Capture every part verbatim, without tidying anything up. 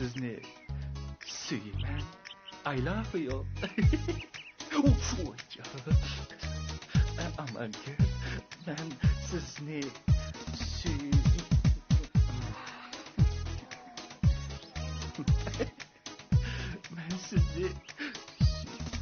سىزنى سۆيىمەن. I love you. ئامانگۈل، مەن سىزنى سۆي-، مەن سىزنى سۆيىمەن.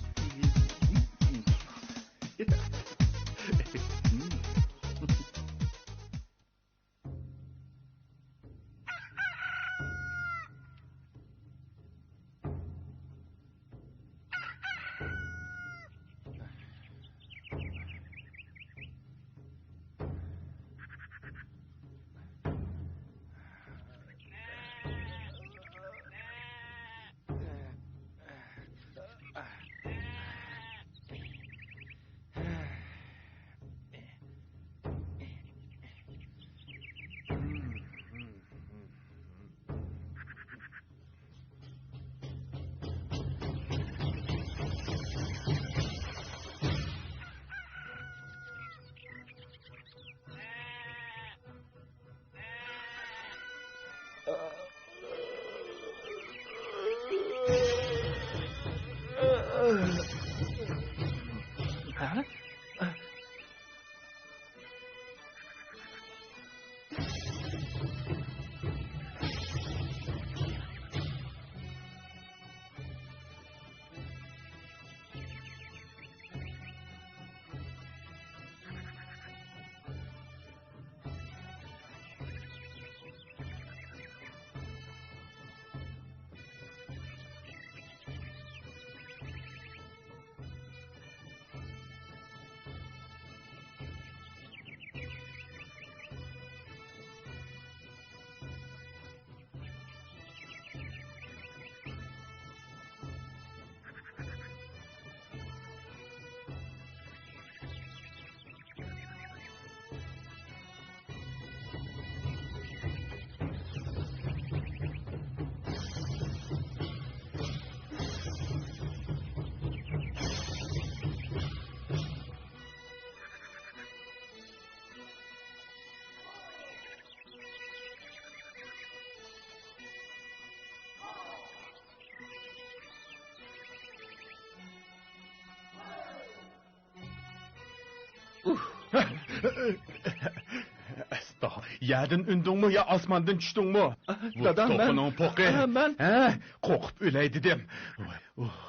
ئەستا، يەردىن ئۈندۈڭمۇ يا ئاسماندىن چۈشتۈڭمۇ؟ ئا، بۇ دادا، مەن، توخۇنىڭ پوقى. ئا، مەن. ھە، قورقۇپ ئۆلەي دېدىم. ۋاي، ئۇھ،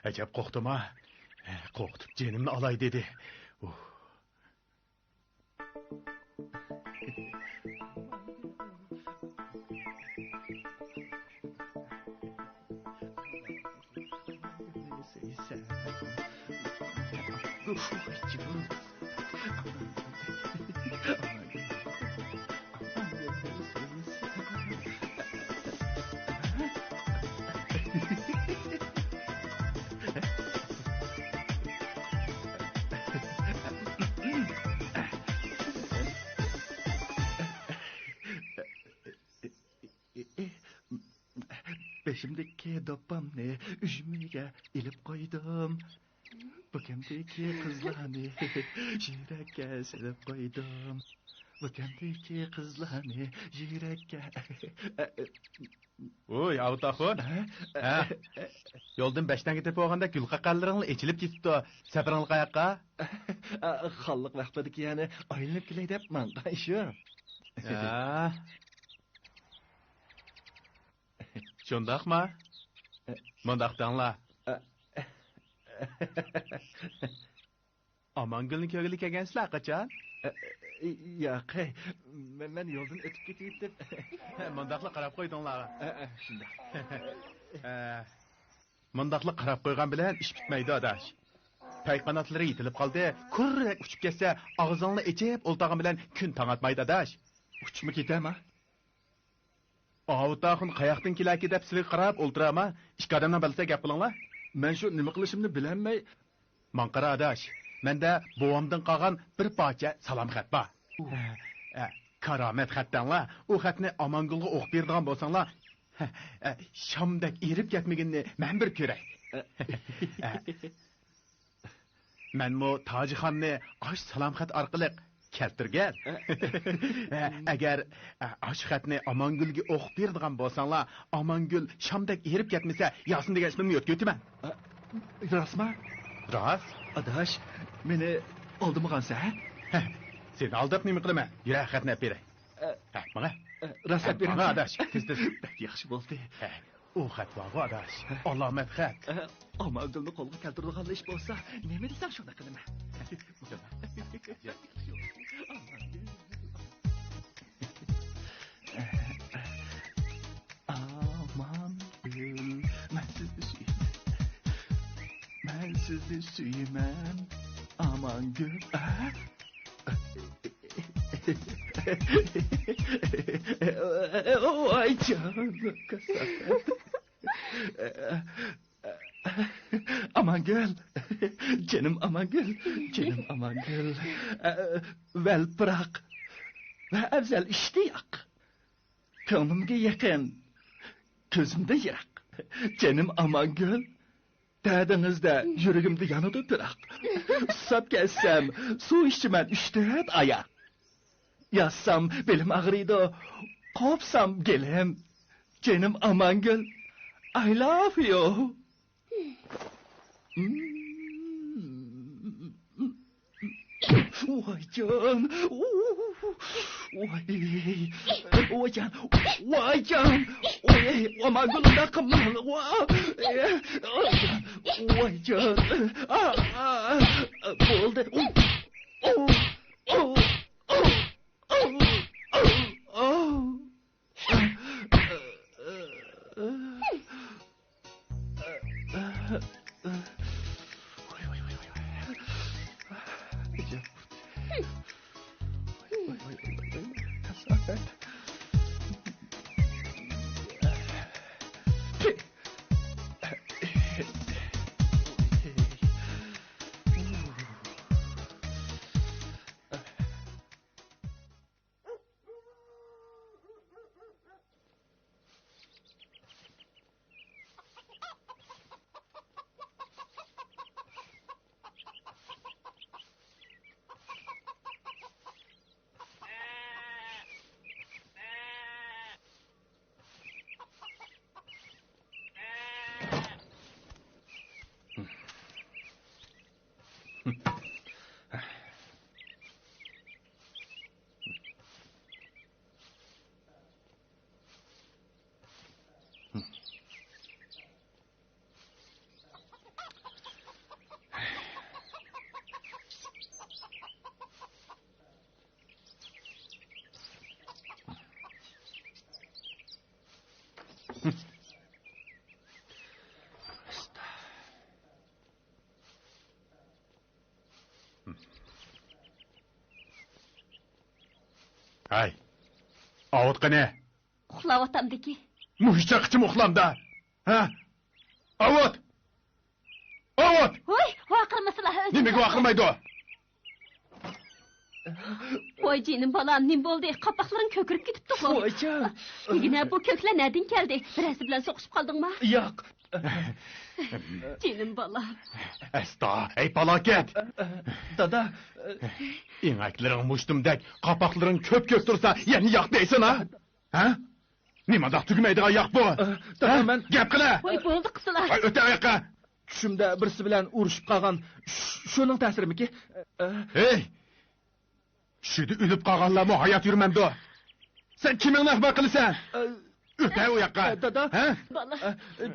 ئەجەب قورقتۇم ھا. قورقۇتۇپ جېنىمنى ئالاي دېدى. ئۇھ. بېشىمدىكى دوپپامنى ئۈجمىگە ئېلىپ قويدۇم. بۇكەمدىكى قىزلارنى يۈرەككە سېلىپ قويدۇم. بۇكەمدىكى قىزلارنى يۈرەككە. ۋوي، ئاۋۇت ئاخۇن. ھە؟ ھە؟ يولدىن بەشتەڭگە تېپىۋالغاندەك گۈل قاقانلىرىڭلا ئېچىلىپ كېتىپتۇ. سەپىرىڭلار قاياققا؟ خانلىق ۋەخپىدىكى يەرنى ئايلىنىپ كېلەي دەپ ماڭغان شۇ. ھە. شۇنداقما؟ مۇنداق دەڭلار. ئامانگۈلنى كۆرگىلى كەلگەنسىلەر قاچان؟ ياق، مەن، مەن يولدىن ئۆتۈپ كېتىۋېتىپ. مۇنداقلا قاراپ قويدۇڭلار. شۇنداق. مۇنداقلا قاراپ قويغان بىلەن ئىش پۈتمەيدۇ، ئاداش. پەي قاناتلىرى يېتىلىپ قالدى، كۇررىدەك ئۇچۇپ كەتسە، ئاغزىڭنى ئېچىپ ئولتۇرغان بىلەن كۈن تاڭ ئاتمايدۇ، ئاداش. ئۇچۇپمۇ كېتەما؟ ئاۋۇت ئاخۇن قاياقتىن كېلەركى دەپ سىلىگە قاراپ ئولتۇرامەن. ئىككى ئادەمنىڭ بالىسى گەپ قىلىڭلار. مەن شۇ نېمە قىلىشىمنى بىلەلمەي. ماڭا قارا ئاداش، مەندە بوۋامدىن قالغان بىر پارچە سالام خەت بار. ئە، كارامەت خەت دەڭلار. ئۇ خەتنى ئامانگۈلگە ئوقۇپ بېرىدىغان بولساڭلار، ئە، شامدەك ئېرىپ كەتمىگىنىنى مەن بىر كۆرەي. ئە، مەنمۇ تاجىخاننى ئاشۇ سالام خەت ئارقىلىق كەلتۈرگەن. ئە. ئەگەر، ئە، ئاشۇ خەتنى ئامانگۈلگە ئوقۇپ بېرىدىغان بولساڭلار، ئامانگۈل شامدەك ئېرىپ كەتمىسە، ياسىن دېگەن ئىسمىمنى يۆتكىۋېتىمەن. ئە، راستما؟ راست. ئاداش، مېنى ئالدىمىغانسەن، ھە؟ ھە، سېنى ئالداپ نېمە قىلىمەن؟ يۈر، خەتنى ئەپ بېرەي. ئە، ھە، ماڭا. ئە، راست ئەپ بېرىمسەن؟ ماڭا، ئاداش، تېز، تېز. بەك ياخشى بولدى. ھە. ئۇ خەت بارغۇ، ئاداش. ئالامەت خەت. ئە، ئامانگۈلنى قولغا كەلتۈرىدىغانلا ئىش بولسا، نېمە دېسەڭ، شۇنى قىلىمەن. ئامانگۈل، مەن سىزنى سۆيىمەن. مەن سىزنى سۆيىمەن، ئامانگۈل. ئە؟ ۋايجان، كاساپەت. ئامانگۈل، جېنىم ئامانگۈل، جېنىم ئامانگۈل. ۋەل پىراق ۋە ئەۋزەل ئىشتىياق. كۆڭلۈمگە يېقىن، كۆزۈمدە يىراق. جېنىم ئامانگۈل، دەردىڭىزدە يۈرىكىمدە يانىدۇ پىراق. سۇساپ كەتسەم، سۇ ئىچىمەن ئۈچ تۆت ئاياق. ياتسام بېلىم ئاغرىيدۇ، قوپسام گېلىم. جېنىم ئامانگۈل، I love you. ۋايجان، ۋاي، ۋايجان، ۋايجان، ۋاي، ئامانگۈل، ئۇنداق قىلما. ۋايجان، بولدى. ھەي، ئاۋۇت قېنى؟ ئۇخلاۋاتامدىكى. مۇشۇ چاغقىچىمۇ ئۇخلامدا؟ ھە؟ ئاۋۇت! ئاۋۇت! ھوي، ۋارقىرىمىسىلا ئۆزىڭىز. نېمىگە ۋارقىرىمايدۇ؟ ۋاي جېنىم بالام، نېمە بولدى؟ قاپاقلىرىڭ كۆكىرىپ كېتىپتىغۇ. ۋايجان! دېگىنە بۇ كۆكلەر نەدىن كەلدى؟ بىرەرسى بىلەن سوقۇشۇپ قالدىڭما؟ ياق. جېنىم بالام. ئەستا، ئەي پالاكەت! دادا! ئېڭەكلىرىڭ مۇشتۇمدەك، قاپاقلىرىڭ كۆپ-كۆك تۇرسا، يەنە ياق دەيسەن ھە؟ ھە؟ نېمانداق تۈگىمەيدىغان ياق بۇ؟ ئە، دادا، ھە؟ مەن گەپ قىلە! ۋاي، بولدى قىسىلا! ۋاي، ئۆتە ئاياققا! چۈشۈمدە بىرسى بىلەن ئۇرۇشۇپ قالغان، شۇ-، شۇنىڭ تەسىرىمىكى؟ ئە، ئە. ھەي! چۈشىدە ئۆلۈپ قالغانلارمۇ ھايات يۈرمەمدۇ؟ سەن كىمىڭنى ئەخمەق قىلىسەن؟ ئە، ئۆتە ئۇ ياققا! ئە، دادا! ھە؟ بالا. ئە،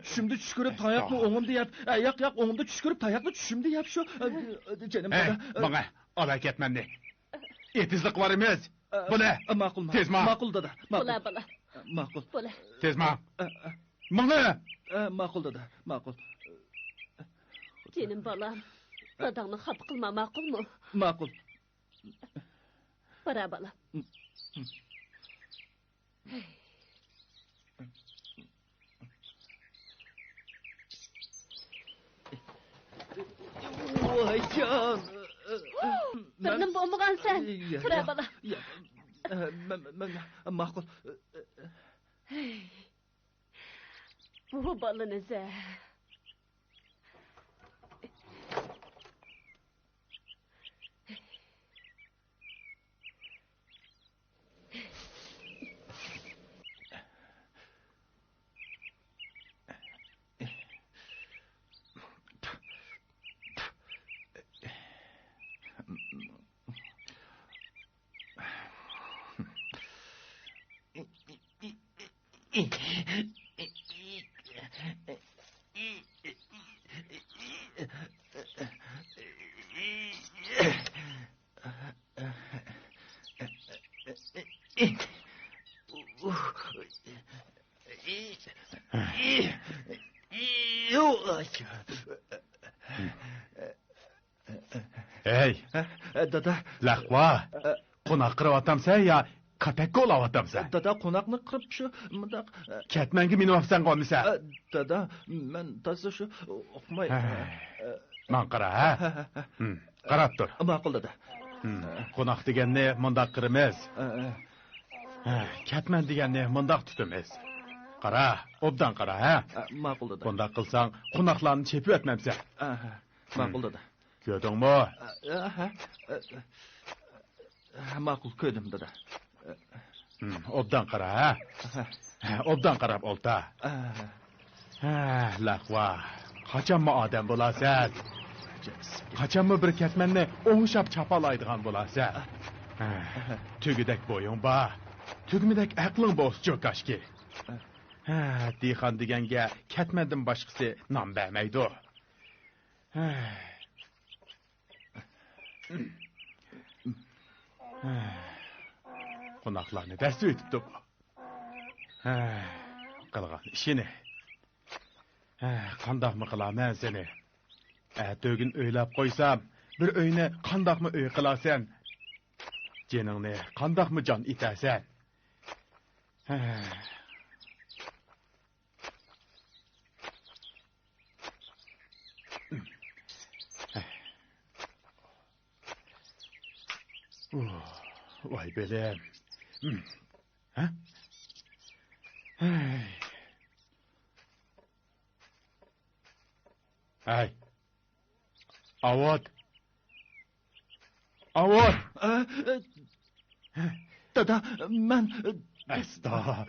چۈشۈمدە چۈش كۆرۈپ، تاڭ ياقمۇ ئوڭۇمدا يەپ، ئە، ياق، ياق، ئوڭۇمدا چۈش كۆرۈپ، تاڭ ياقمۇ چۈشۈمدە يەپ شۇ. ئە، ئە، جېنىم ھەي، دادا. ئە. ماڭە، ئالاي كەتمەننى. ئېتىزلىققا بارىمىز. ئە، بولە. ئە، ماقۇل، ماقۇل. تېز ماڭ. ماقۇل، دادا. ماقۇل. بولە، بالا. ئە، ماقۇل. بولە. تېز ماڭ. ئە، ئە. ماڭە. ئە، ماقۇل، دادا. ماقۇل. جېنىم بالام. داداڭنى خاپا قىلما، ماقۇلمۇ؟ ماقۇل. بارا، بالام. ۋايجان! بىرنېمە بولمىغانسەن. يا، تۇرە، يا، بالا. يا، مە-، مە-، مە-، ماقۇل. ھەي، بۇ بالىنى زە. ھەي! ھە؟ دادا. لەقۋا! قوناق قىرىۋاتامسەن يا كاتەككە ئۇلاۋاتامسەن؟ دادا، قوناقنى قىرىپ شۇ مۇنداق. كەتمەنگە مىنىۋاپسەنغۇ ئەمىسە؟ دادا، مەن تازا شۇ ئۇقماي. ھە. ماڭا قارا، ھە؟ ھە، ھە، ھە. ھىم، قاراپ تۇر. ماقۇل، دادا. ھىم، قوناق دېگەننى مۇنداق قىرىمىز. ھە، ھە. ھە، كەتمەن دېگەننى مۇنداق تۇتىمىز. قارا، ئوبدان قارا، ھە؟ ھە، ماقۇل، دادا. بۇنداق قىلساڭ، قوناقلارنى چېپىۋەتمەمسەن؟ ھە، ھە. ماقۇل، دادا. كۆردۈڭمۇ؟ ھە، ھە، ھە، ماقۇل، كۆردۈم، دادا. ھىم، ئوبدان قارا، ھە؟ ھە. ھە، ئوبدان قاراپ ئولتۇر. ھە. ھە، لەقۋا. قاچانمۇ ئادەم بولارسەن؟ قاچانمۇ بىر كەتمەننى ئوڭشاپ چاپالايدىغان بولارسەن؟ ھە. تۆگىدەك بويۇڭ بار، تۈگمىدەك ئەقلىڭ بولسىچۇ كاشكى. ھە، دېھقان دېگەنگە كەتمەندىن باشقىسى نان بەرمەيدۇ. ھە. قوناقلارنى دەسسىۋېتىپتۇ بۇ. ھە، قىلغان ئىشىنى. ھە، قانداقمۇ قىلارمەن سېنى؟ ئەتىگۈن ئۆيلەپ قويسام، بىر ئۆينى قانداقمۇ ئۆي قىلارسەن؟ جېنىڭنى قانداقمۇ جان ئېتەرسەن؟ ھە. ۋاي بېلىم. ھە؟ ھەي. ئاۋۇت. ئاۋۇت! ئە، ئە، دادا، مەن، ئە، ئەستا!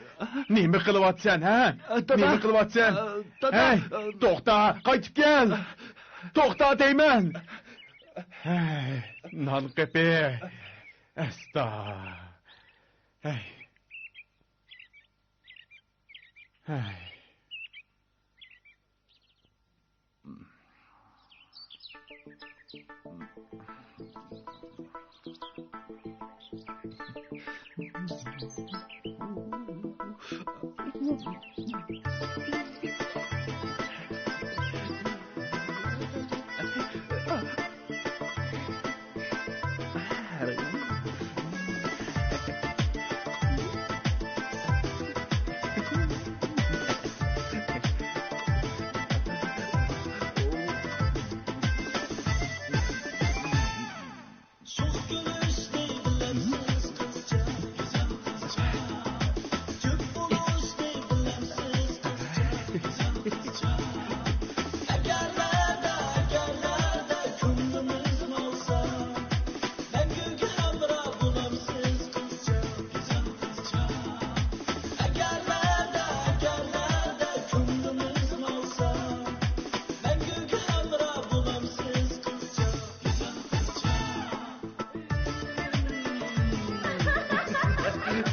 نېمە قىلىۋاتىسەن، ھە؟ ئە، دادا! نېمە قىلىۋاتىسەن؟ ئە، دادا! ھەي، توختا، قايتىپ كەل! توختا دەيمەن! ھەي، نان قېپى! ئەستا! ھەي. ھەي.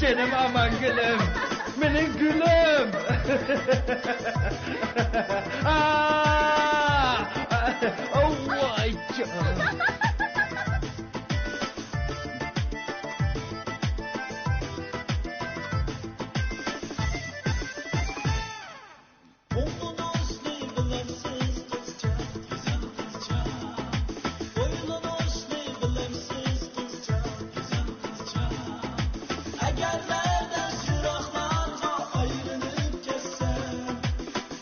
جېنىم ئامانگۈلۈم، مېنىڭ گۈلۈم. ئا! ۋاي جان. ئويلىنىشنى بىلەمسىز، قىزچاق؟ گۈزەل قىزچاق. ئويلىنىشنى بىلەمسىز، قىزچاق؟ گۈزەل قىزچاق. ئەگەردە يىراقلارغا ئايلىنىپ كەتسەم،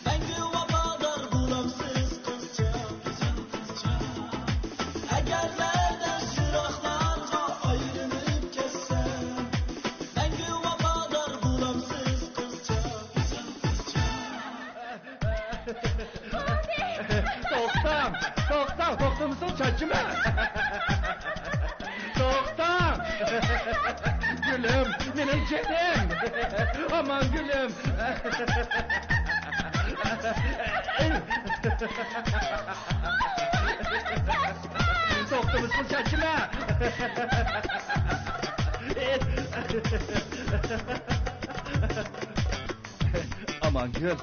مەڭگۈ ۋاپادار بولامسىز، قىزچاق؟ گۈزەل قىزچاق. ئەگەردە يىراقلارغا ئايلىنىپ كەتسەم، مەڭگۈ ۋاپادار بولامسىز، قىزچاق؟ گۈزەل قىزچاق. توختاڭ! توختاڭ! توختىمىسىڭ چاچىمەن! توختاڭ! گۈلۈم، مېنىڭ جېنىم! ئامان گۈلۈم! توختىمىسىڭ چاچىمەن! ئامانگۈل.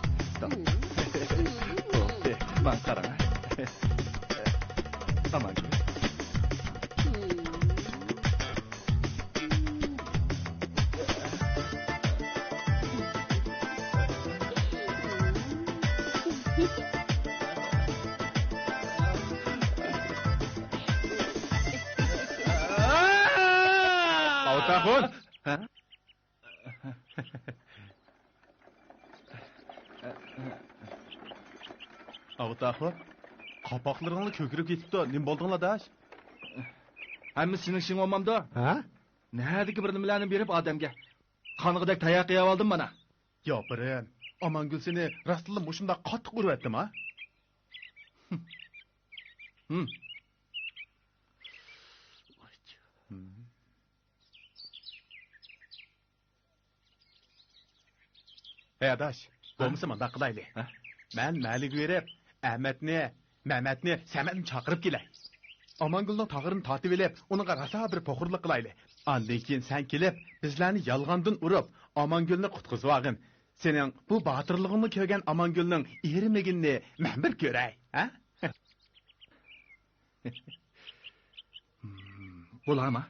بوپتۇ، ماڭا قاراڭ. ئامانگۈل. ئاۋۇتاخۇن! ھە؟ ئاۋۇتاخۇن، قاپاقلىرىڭلا كۆكىرىپ كېتىپتۇ. نېمە بولدۇڭ، ئاداش؟ ھەممىسى سېنىڭ ئىشىڭ بولمامدۇ؟ ھە؟ نەدىكى بىر نېمىلەرنى بېرىپ ئادەمگە قانىغۇدەك تاياق يەۋالدىم مانا. ياپىرىم، ئامانگۈل سېنى راستلا مۇشۇنداق قاتتىق ئۇرۇۋەتتىما؟ ھىم. ھىم. ھەي ئاداش، ھە؟ بولمىسا مۇنداق قىلايلى. ھە؟ مەن مەھەللىگە بېرىپ، ئەمەتنى، مەمەتنى، سەمەتنى چاقىرىپ كېلەي. ئامانگۈلنىڭ تاغىرىنى تارتىۋېلىپ، ئۇنىڭغا راسا بىر پوخۇرلۇق قىلايلى. ئاندىن كېيىن سەن كېلىپ، بىزلەرنى يالغاندىن ئۇرۇپ، ئامانگۈلنى قۇتقۇزۇۋالغىن. سېنىڭ بۇ باتۇرلۇقۇڭنى كۆرگەن ئامانگۈلنىڭ ئېرىمىگىنىنى مەن بىر كۆرەي، ھە؟ بولارما؟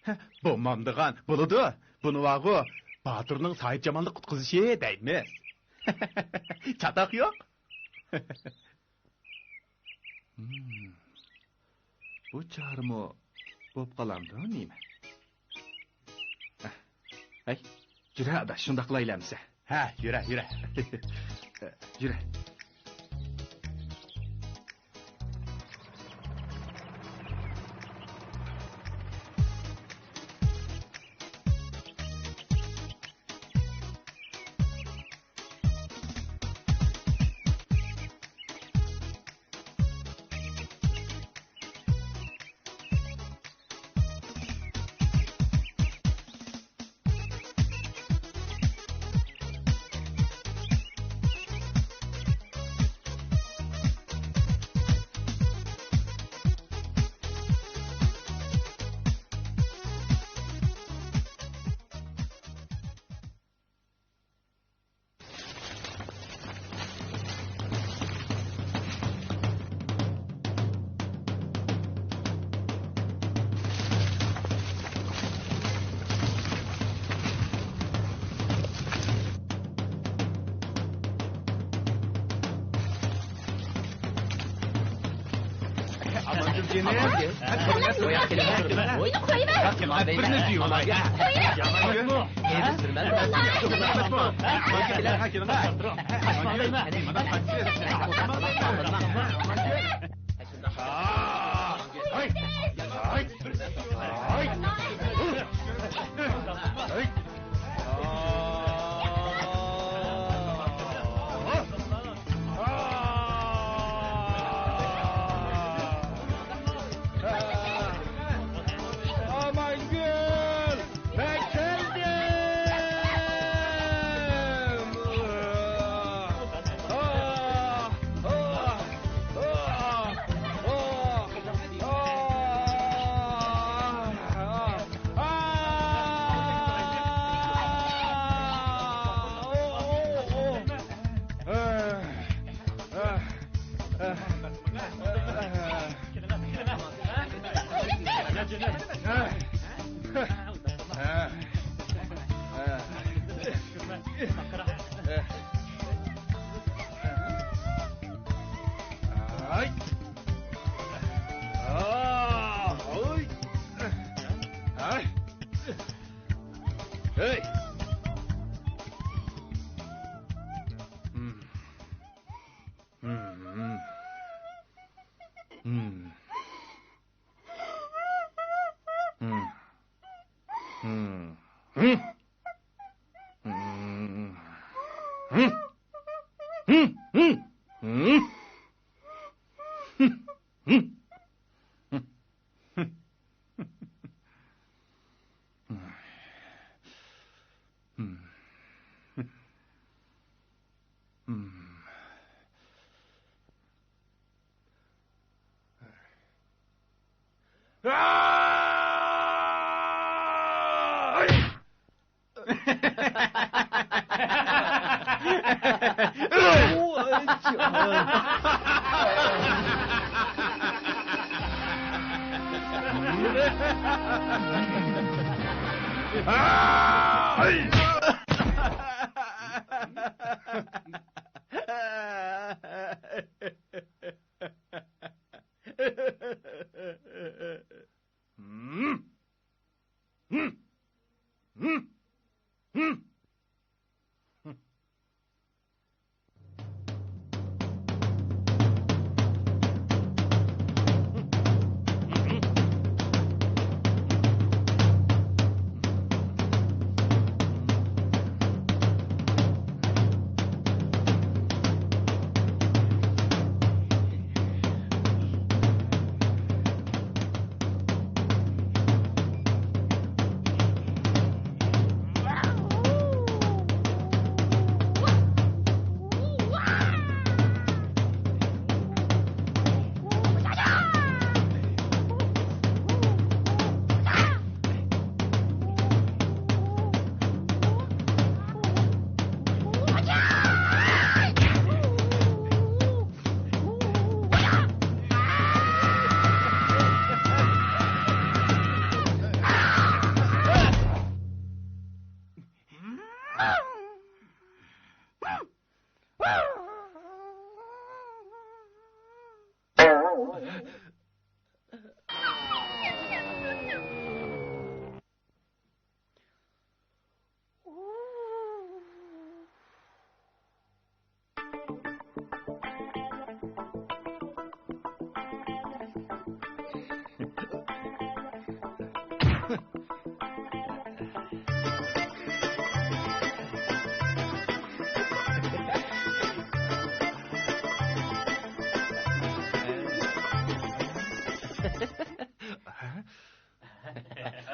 ھە، بولمامدىغان، بولىدۇ. بۇنى ۋاغۇ، باتۇرنىڭ ساھىبجامالنى قۇتقۇزۇشى دەيمىز. چاتاق يوق. ھىم، بۇ چارىمۇ بوپ قالامدۇ نېمە؟ ھەي، يۈرە ئاداش، شۇنداق قىلايلى ئەمىسە. ھە، يۈرە، يۈرە. يۈرە. ئامانگۈل! مەن كەلدىم!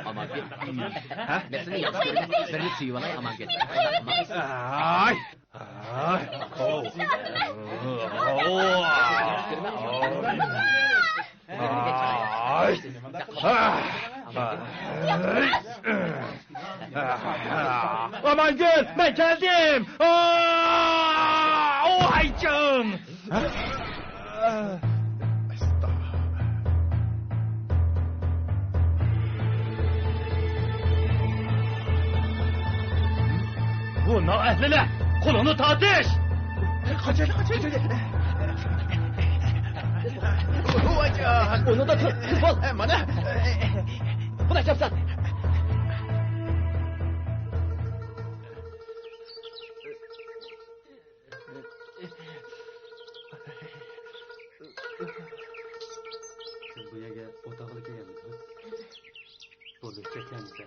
ئامانگۈل، ھە؟ نەرسىنى ياخشى كۆرىدۇ. بىرنى سۆيۈۋالاي، ئامانگۈل. ئاي! ئاي! ئامانگۈل، مەن كەلدىم! ۋايجىڭ! بۇ نائەھلىلەر! قولۇڭنى تارتىش! قاچايلى، قاچايلى! ۋايجىڭ! ئۇنىڭدا تۇر، تېز بول! مانا! بۇنى چاپسان! سىز بۇ يەرگە ئوت ئالغىلى كەلگەنمىدىڭىز؟ بولدى، چەكلەنمىسە.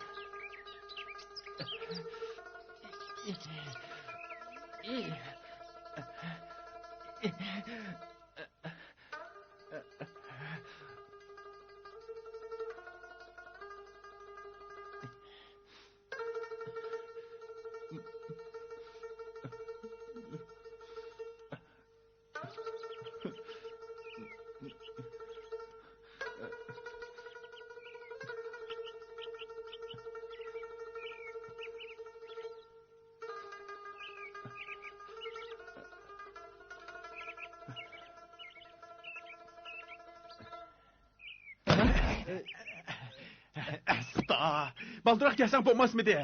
ئەستا! بالدۇرراق كەلسەڭ بولماسمىدى؟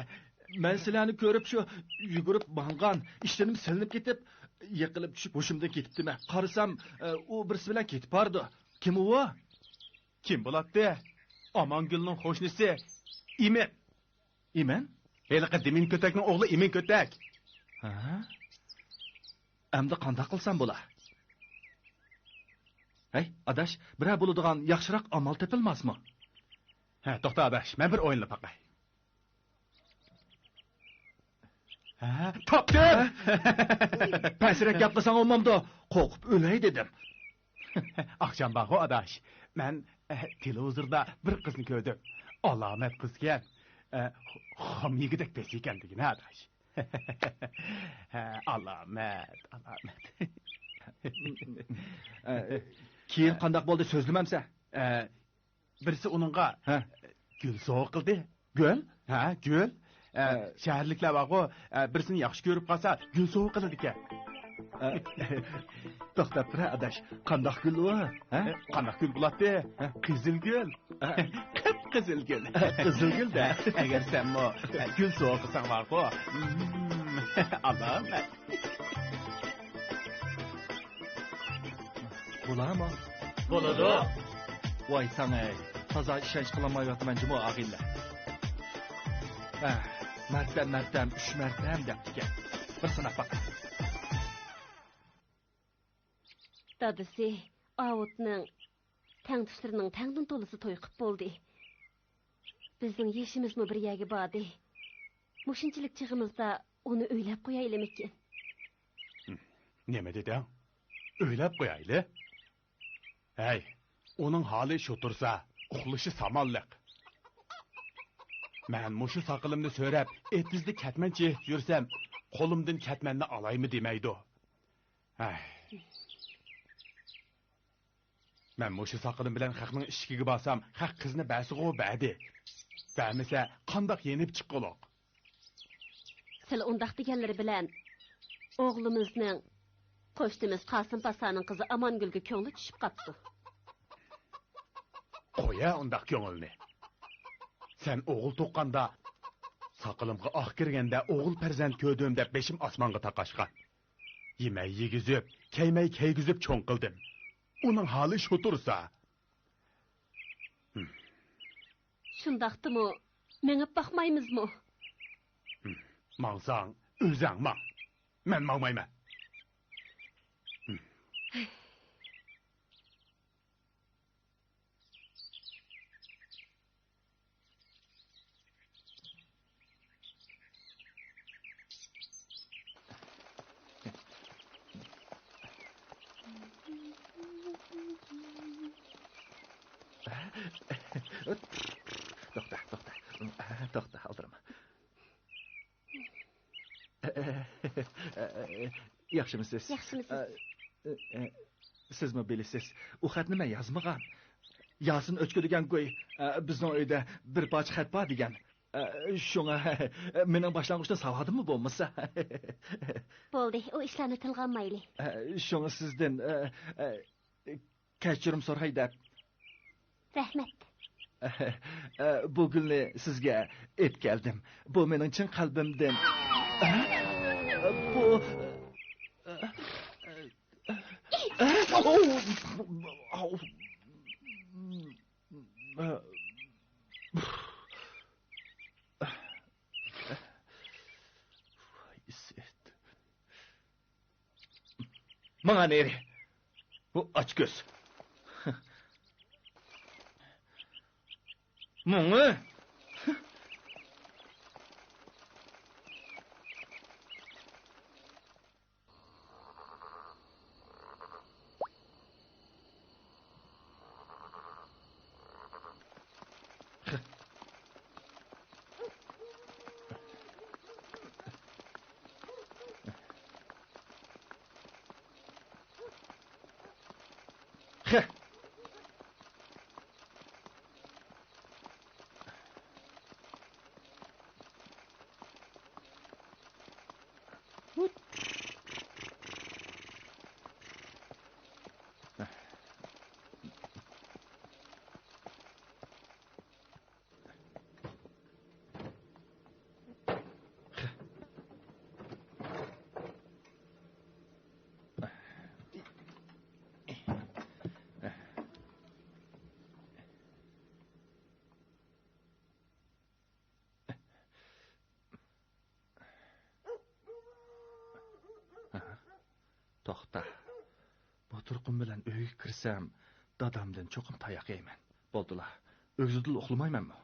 مەن سىلەرنى كۆرۈپ شۇ يۈگۈرۈپ ماڭغان، ئىشتىنىم سېلىنىپ كېتىپ، يىقىلىپ چۈشۈپ ھوشۇمدىن كېتىپتىمەن. قارىسام، ئۇ بىرسى بىلەن كېتىپ بارىدۇ. كىم ئۇ؟ كىم بولاتتى؟ ئامانگۈلنىڭ قوشنىسى ئىمىن. ئىمىن؟ ھېلىقى دىمىن كۆتەكنىڭ ئوغلى ئىمىن كۆتەك. ھە؟ ئەمدى قانداق قىلسام بولا؟ ھەي، ئاداش، بىرەر بولىدىغان ياخشىراق ئامال تېپىلماسمۇ؟ ھە، توختا ئاداش، مەن بىر ئويلىنىپ باقاي. ھە، تاپتىم! پەسرەك گەپلىسەڭ بولمامدۇ؟ قورقۇپ ئۆلەي دېدىم. ئاخشام بارغۇ ئاداش، مەن، ئە، تېلېۋىزوردا بىر قىزنى كۆردۈم. ئالامەت قىزكەن. ئە، خام يېگۈدەك پەس ئىكەن دېگىنە ئاداش. ھە، ئالامەت، ئالامەت. ئە، كېيىن قانداق بولدى، سۆزلىمەمسە؟ ئە، بىرسى ئۇنىڭغا، ھە، گۈل سوۋغا قىلدى. گۈل؟ ھە، گۈل. ئە، ھە. شەھەرلىكلەر بارغۇ، ئە، بىرسىنى ياخشى كۆرۈپ قالسا، گۈل سوۋغا قىلىدىكەن. توختاپ تۇرە، ئاداش. قانداق گۈل ئۇ؟ ھە؟ قانداق گۈل بولاتتى؟ ھە؟ قىزىل گۈل. قىپقىزىل گۈل. قىزىل گۈل-دە. ئەگەر سەنمۇ گۈل سوۋغا قىلساڭ بارغۇ. ئالامەت. بولامۇ؟ بولىدۇ. ۋاي تاڭ-ئەي، تازا ئىشەنچ قىلالمايۋاتىمەن جۇمۇ ئاغىنىلەر. ھە، مەرتەم، مەرتەم، ئۈچ مەرتەم دەپتىكەن. بىر سىناپ باقاي. دادىسى ئاۋۇتنىڭ تەڭتۇشلىرىنىڭ تەڭدىن تولىسى توي قىپ بولدى. بىزنىڭ يېشىمىزمۇ بىر يەرگە باردى. مۇشۇنچىلىك چېغىمىزدا ئۇنى ئۆيلەپ قويايلىمىكىن؟ نېمە دېدىڭ؟ ئۆيلەپ قويايلى؟ ھەي، ئۇنىڭ ھالى شۇ تۇرسا، ئۇخلىشى سامانلىق. مەن مۇشۇ ساقىلىمنى سۆرەپ، ئېتىزدا كەتمەن چېيىپ يۈرسەم، قولۇمدىن كەتمەننى ئالايمۇ دېمەيدۇ. ھەي. مەن مۇشۇ ساقىلىم بىلەن خەقنىڭ ئىشىكىگە بارسام، خەق قىزنى بەرسىغۇ بەردى. بەرمىسە، قانداق يېنىپ چىققۇلۇق؟ سىلى ئۇنداق دېگەنلىرى بىلەن ئوغلىمىزنىڭ، قوشنىمىز قاسىم پاسانىڭ قىزى ئامانگۈلگە كۆڭلى چۈشۈپ قاپتۇ. قويە ئۇنداق كۆڭۈلنى. سەن ئوغۇل تۇغقاندا، ساقىلىمغا ئاق كىرگەندە ئوغۇل پەرزەنت كۆردۈم دەپ بېشىم ئاسمانغا تاقاشقان. يېمەي يېگۈزۈپ، كەيمەي كەيگۈزۈپ چوڭ قىلدىم. ئۇنىڭ ھالى شۇ تۇرسا. شۇنداقتىمۇ، مېڭىپ باقمايمىزمۇ؟ ماڭساڭ، ئۆزەڭ ماڭ. مەن ماڭمايمەن. توختا، توختا. توختا، ئالدىرىما. ياخشىمۇسىز؟ ياخشىمۇسىز؟ ئە، ئە، سىزمۇ بىلىسىز، ئۇ خەتنى مەن يازمىغان. ياسىن ئۆچكە دېگەن گۇي، ئە، بىزنىڭ ئۆيدە بىر پارچە خەت بار دېگەن. ئە، شۇڭا، مېنىڭ باشلانغۇچتىن ساۋادىممۇ بولمىسا. بولدى، ئۇ ئىشلارنى تىلغا ئالمايلى. ئە، شۇڭا سىزدىن، ئە، ئە، كەچۈرۈم سوراي دەپ. رەھمەت. ئە، بۇ گۈلنى سىزگە ئېلىپ كەلدىم. بۇ مېنىڭ چىن قەلبىمدىن. ئە، بۇ، ئە، ئە، ئە، ئاۋ، ئاۋ. ماڭا نېرى. بۇ ئاچكۆز. ماڭا. توختا. بۇ تۇرقۇم بىلەن ئۆيگە كىرسەم، دادامدىن چوقۇم تاياق يەيمەن. بولدىلا، ئۆگزىدىلا ئۇخلىمايمەنمۇ؟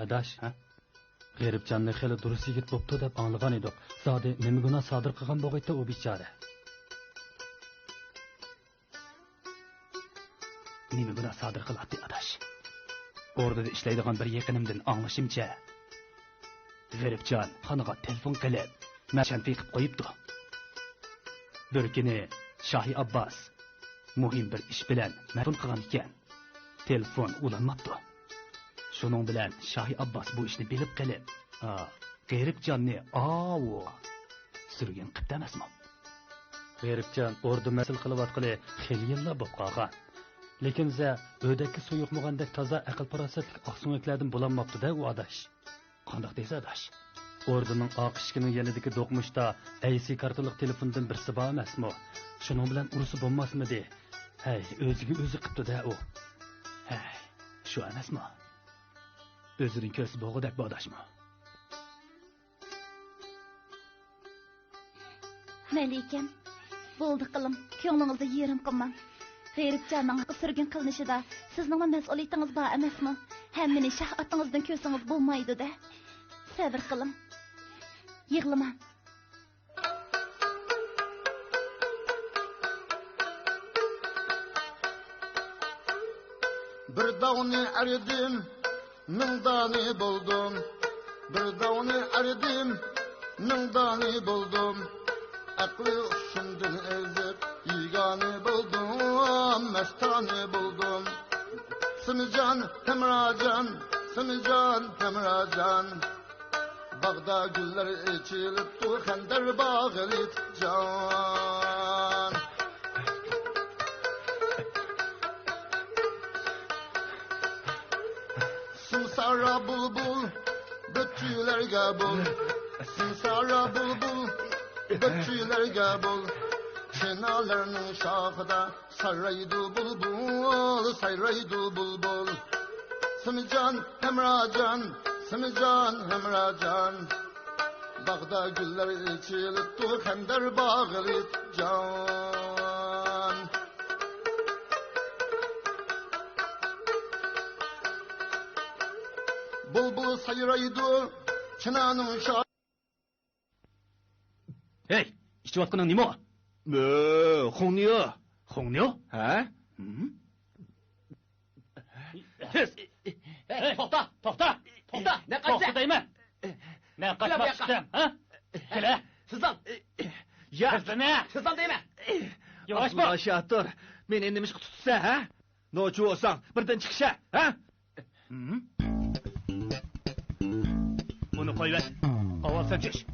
ئاداش، ھە؟ غېرىبجاننى خېلى دۇرۇس يىگىت بوپتۇ دەپ ئاڭلىغان ئىدۇق. زادى نېمە گۇناھ سادىر قىلغان بولغىيتتى ئۇ بىچارە؟ نېمە گۇناھ سادىر قىلاتتى، ئاداش؟ ئوردىدا ئىشلەيدىغان بىر يېقىنىمدىن ئاڭلىشىمچە، غېرىبجان خانغا تېلېفون قىلىپ، مەن شەنتى قىپ قويۇپتۇ. بىر كۈنى شاھى ئابباس مۇھىم بىر ئىش بىلەن مەشغۇل قىلغان ئىكەن. تېلېفون ئۇلانماپتۇ. شۇنىڭ بىلەن شاھى ئابباس بۇ ئىشنى بىلىپ قېلىپ، ئا، غېرىبجاننى ئاۋۇ سۈرگۈن قىپتۇ ئەمەسمۇ؟ غېرىبجان ئوردا مەسىلە قىلىۋاتقىلى خېلى يىللار بولۇپ قالغان. لېكىن زە ئۆدەككە سۇ يۇقمىغاندەك تازا ئەقىل-پاراسەتلىك ئاقسۆڭەكلەردىن بولالماپتۇ-دە ئۇ ئاداش. قانداق دەيسەن ئاداش؟ ئوردىنىڭ ئارقا ئىشىكىنىڭ يېنىدىكى دوقمۇشتا ئەيسى كارتىلىق تېلېفوندىن بىرسى بار ئەمەسمۇ؟ شۇنىڭ بىلەن ئۇرسا بولماسمىدى؟ ھەي، ئۆزىگە ئۆزى قىپتۇ-دە ئۇ. ھەي، شۇ ئەمەسمۇ؟ ئۆزىدىن كۆرسە بولغۇدەك بۇ ئاداشمۇ؟ مەلىكەم، بولدى قىلىڭ، كۆڭلىڭىزنى يېرىم قىلماڭ. غېرىبجاننىڭ ھەققى سۈرگۈن قىلىنىشىدا سىزنىڭمۇ مەسئۇلىيىتىڭىز بار ئەمەسمۇ؟ ھەممىنى شاھ ئاتىڭىزدىن كۆرسىڭىز بولمايدۇ-دە. سەۋر قىلىڭ. يىغلىماڭ. بىر داۋنى ئەردىم، مىڭ دانى بولدۇم. بىر داۋنى ئەردىم، مىڭ دانى بولدۇم. ئەقلى ئۇشۇمدىن ئېزىپ، يېگانە بولدۇم، مەستانە بولدۇم. سىمجان، ھەمراجان، سىمجان، ھەمراجان. باغدا گۈللەر ئېچىلىپتۇ، خەندەر باغرى جان. سىمسارا بۇلبۇل، بۆتچىلەرگە بول. سىمسارا بۇلبۇل، بۆتچىلەرگە بول. چىنالارنىڭ شاخىدا سايرايدۇ بۇلبۇل، سايرايدۇ بۇلبۇل. سىمجان، ھەمراجان، سىمجان، ھەمراجان. باغدا گۈللەر ئېچىلىپتۇ، خەندەر باغرى جان. بۇلبۇل سايرايدۇ چىنانىڭ شا- ھەي، ئىچىۋاتقىنىڭ نېمە؟ مۆ، خۇڭنىيو. خۇڭنىيو؟ ھە؟ ھىم؟ تېز! ھەي، توختا، توختا، توختا! نە قاچىسەن؟ توختا دەيمەن! نە قاچماقچىسەن، ھە؟ كېلە! سىزدىن! يا! سىزدىن! سىزدىن دەيمەن! ياۋاش بول! شاتۇر، مېنى نېمىشقا تۇتىسەن، ھە؟ نوچى بولساڭ، بىردىن چىقىشە، ھە؟ ھىم؟ بۇنى قويۇۋەت. ئاۋۋال سەن چۈش.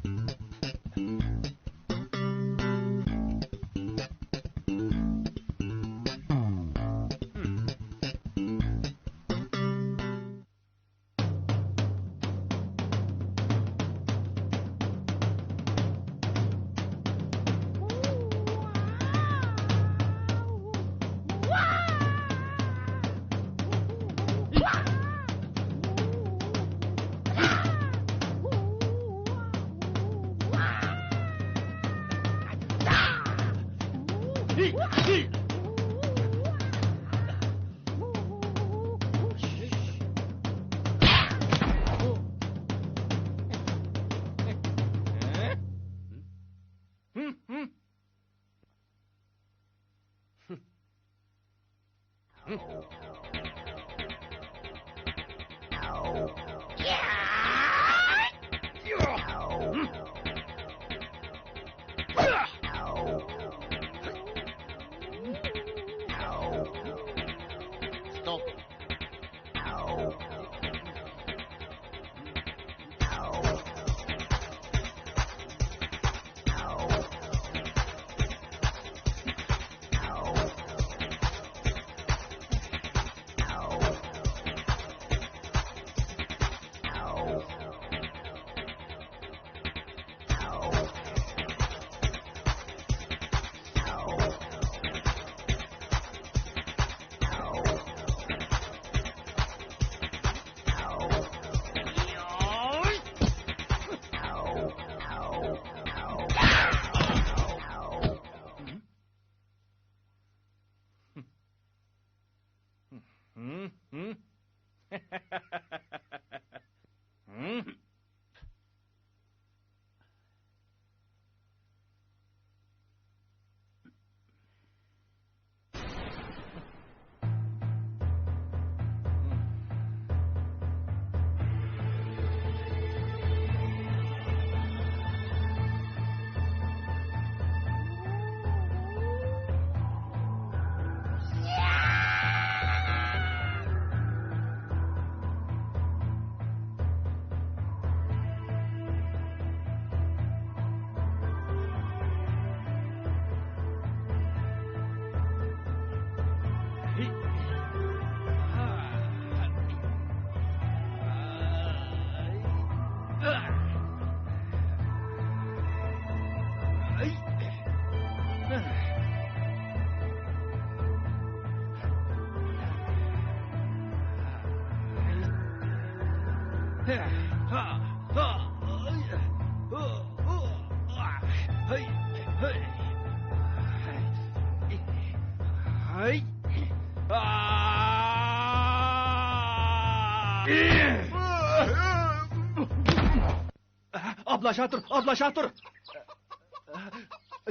ئابلا شاتۇر، ئابلا شاتۇر!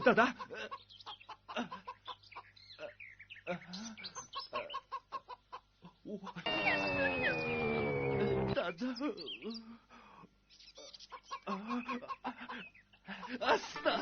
دادا! دادا! ئاستا!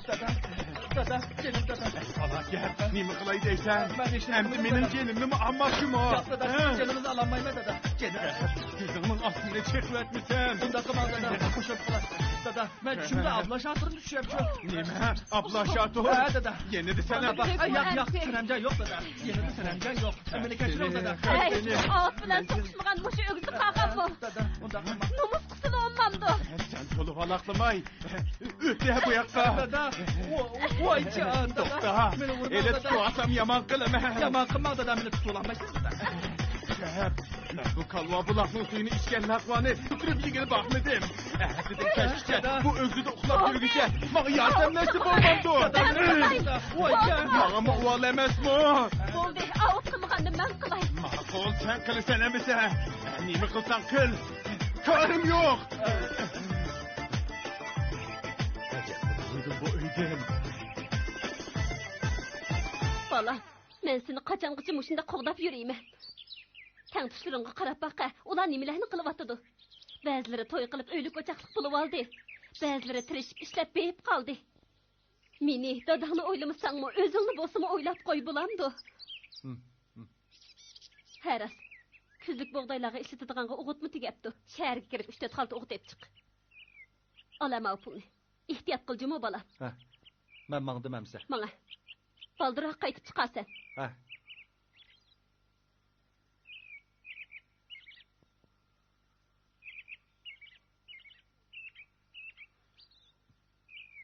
دادا، دادا، جېنىم دادا. پالاكەت، نېمە قىلاي دەيسەن؟ مەن ھېچنېمە ئەمدى قىلمايمەن، مېنىڭ دادا. جېنىمنىمۇ ئالماقچىمۇ؟ ياق، دادا، ھە؟ سىزنىڭ جېنىڭىزنى ئالالمايمەن، دادا. جېنىم. كۆزۈڭنىڭ ئاستىنى چېقىۋەتمىسەم. ئۇنداق قىلماڭ، دادا. قوشۇلۇپ قالاي. دادا، مەن چۈشۈمدە ئابلا شاتۇرنى چۈشۈرۈپتۇ. نېمە؟ ئابلا شاتۇر؟ ھە، دادا. يەنە دېسەنە. دادا، ئە، ياق، ياق، سەرەمجان يوق، دادا. يەنە دېسەم، ياق. مېنى كەچۈرۈڭ، دادا. ھەي، ئاۋۇت بىلەن سوقۇشمىغان مۇشۇ ئۆگزە قاغانمۇ؟ دادا، ئۇنداق قىلماڭ. نومۇس قىسىلا ئۇنىمامدۇ؟ سەن تولا ۋالاقلىماي. ئۆتە بۇ ياققا. دادا، ۋو-، ۋايجان، دادا. توختا. مېنى ئۇرماڭ، ھېلى دادا. تۇتۇۋالسام يامان قىلىمەن. يامان قىلماڭ، دادا، مېنى تۇتۇۋالالمايسىز، دادا. شەپ، مەن بۇ كالۋا بۇلاقنىڭ سۈيىنى ئىچكەن نەقۋانى كۆتۈرۈپ يېگىلى باقمىدىم. ئەتىدىن كەچكىچە بۇ ئۆگزىدە ئۇخلاپ يۈرگۈچە ماڭا ياردەملەشسە بولمامدۇ؟ دادا، ۋايجان. ماڭىمۇ ئۇۋال ئەمەسمۇ؟ بولدى، ئاۋۇت قىلمىغاننى مەن قىلاي. ماقۇل، سەن قىلىسەن ئەمىسە. نېمە قىلساڭ قىل. كارىم يوق. ئەجەب، بۇ ئۆيدىن. بالا، مەن سېنى قاچانغىچە مۇشۇنداق قوغداپ يۈرىمەن؟ تەڭتۇشلىرىڭغا قاراپ باقە، ئۇلار نېمىلەرنى قىلىۋاتىدۇ؟ بەزىلىرى توي قىلىپ ئۆيلۈك ئوچاقلىق بولۇۋالدى، بەزىلىرى تىرىشىپ ئىشلەپ بېيىپ قالدى. مېنى، داداڭنى ئويلىمىساڭمۇ، ئۆزۈڭنى بولسىمۇ ئويلاپ قوي، بولامدۇ؟ ھىم، ھىم. ھە، راست. كۈزلۈك بۇغدايلارغا ئىشلىتىدىغانغا ئوغۇتمۇ تۈگەپتۇ. شەھەرگە كىرىپ ئۈچ تۆت خالتا ئوغۇت ئېلىپ چىق. ئال ئەمما ئۇ پۇلنى. ئېھتىيات قىل جۇمۇ، بالام. ھە. مەن ماڭدىم ئەمىسە. ماڭە. بالدۇرراق قايتىپ چىقارسەن. ھە.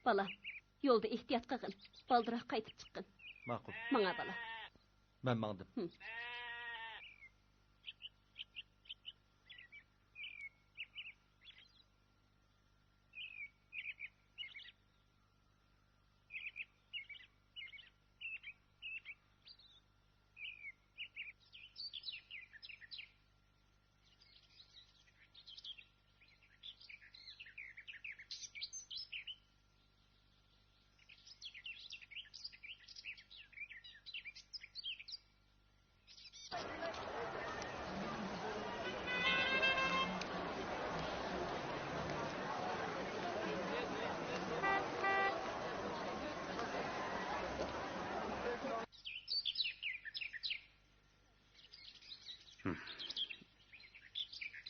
بالام، يولدا ئېھتىيات قىلغىن. بالدۇرراق قايتىپ چىققىن. ماقۇل. ماڭە، بالام. مەن ماڭدىم. ھىم.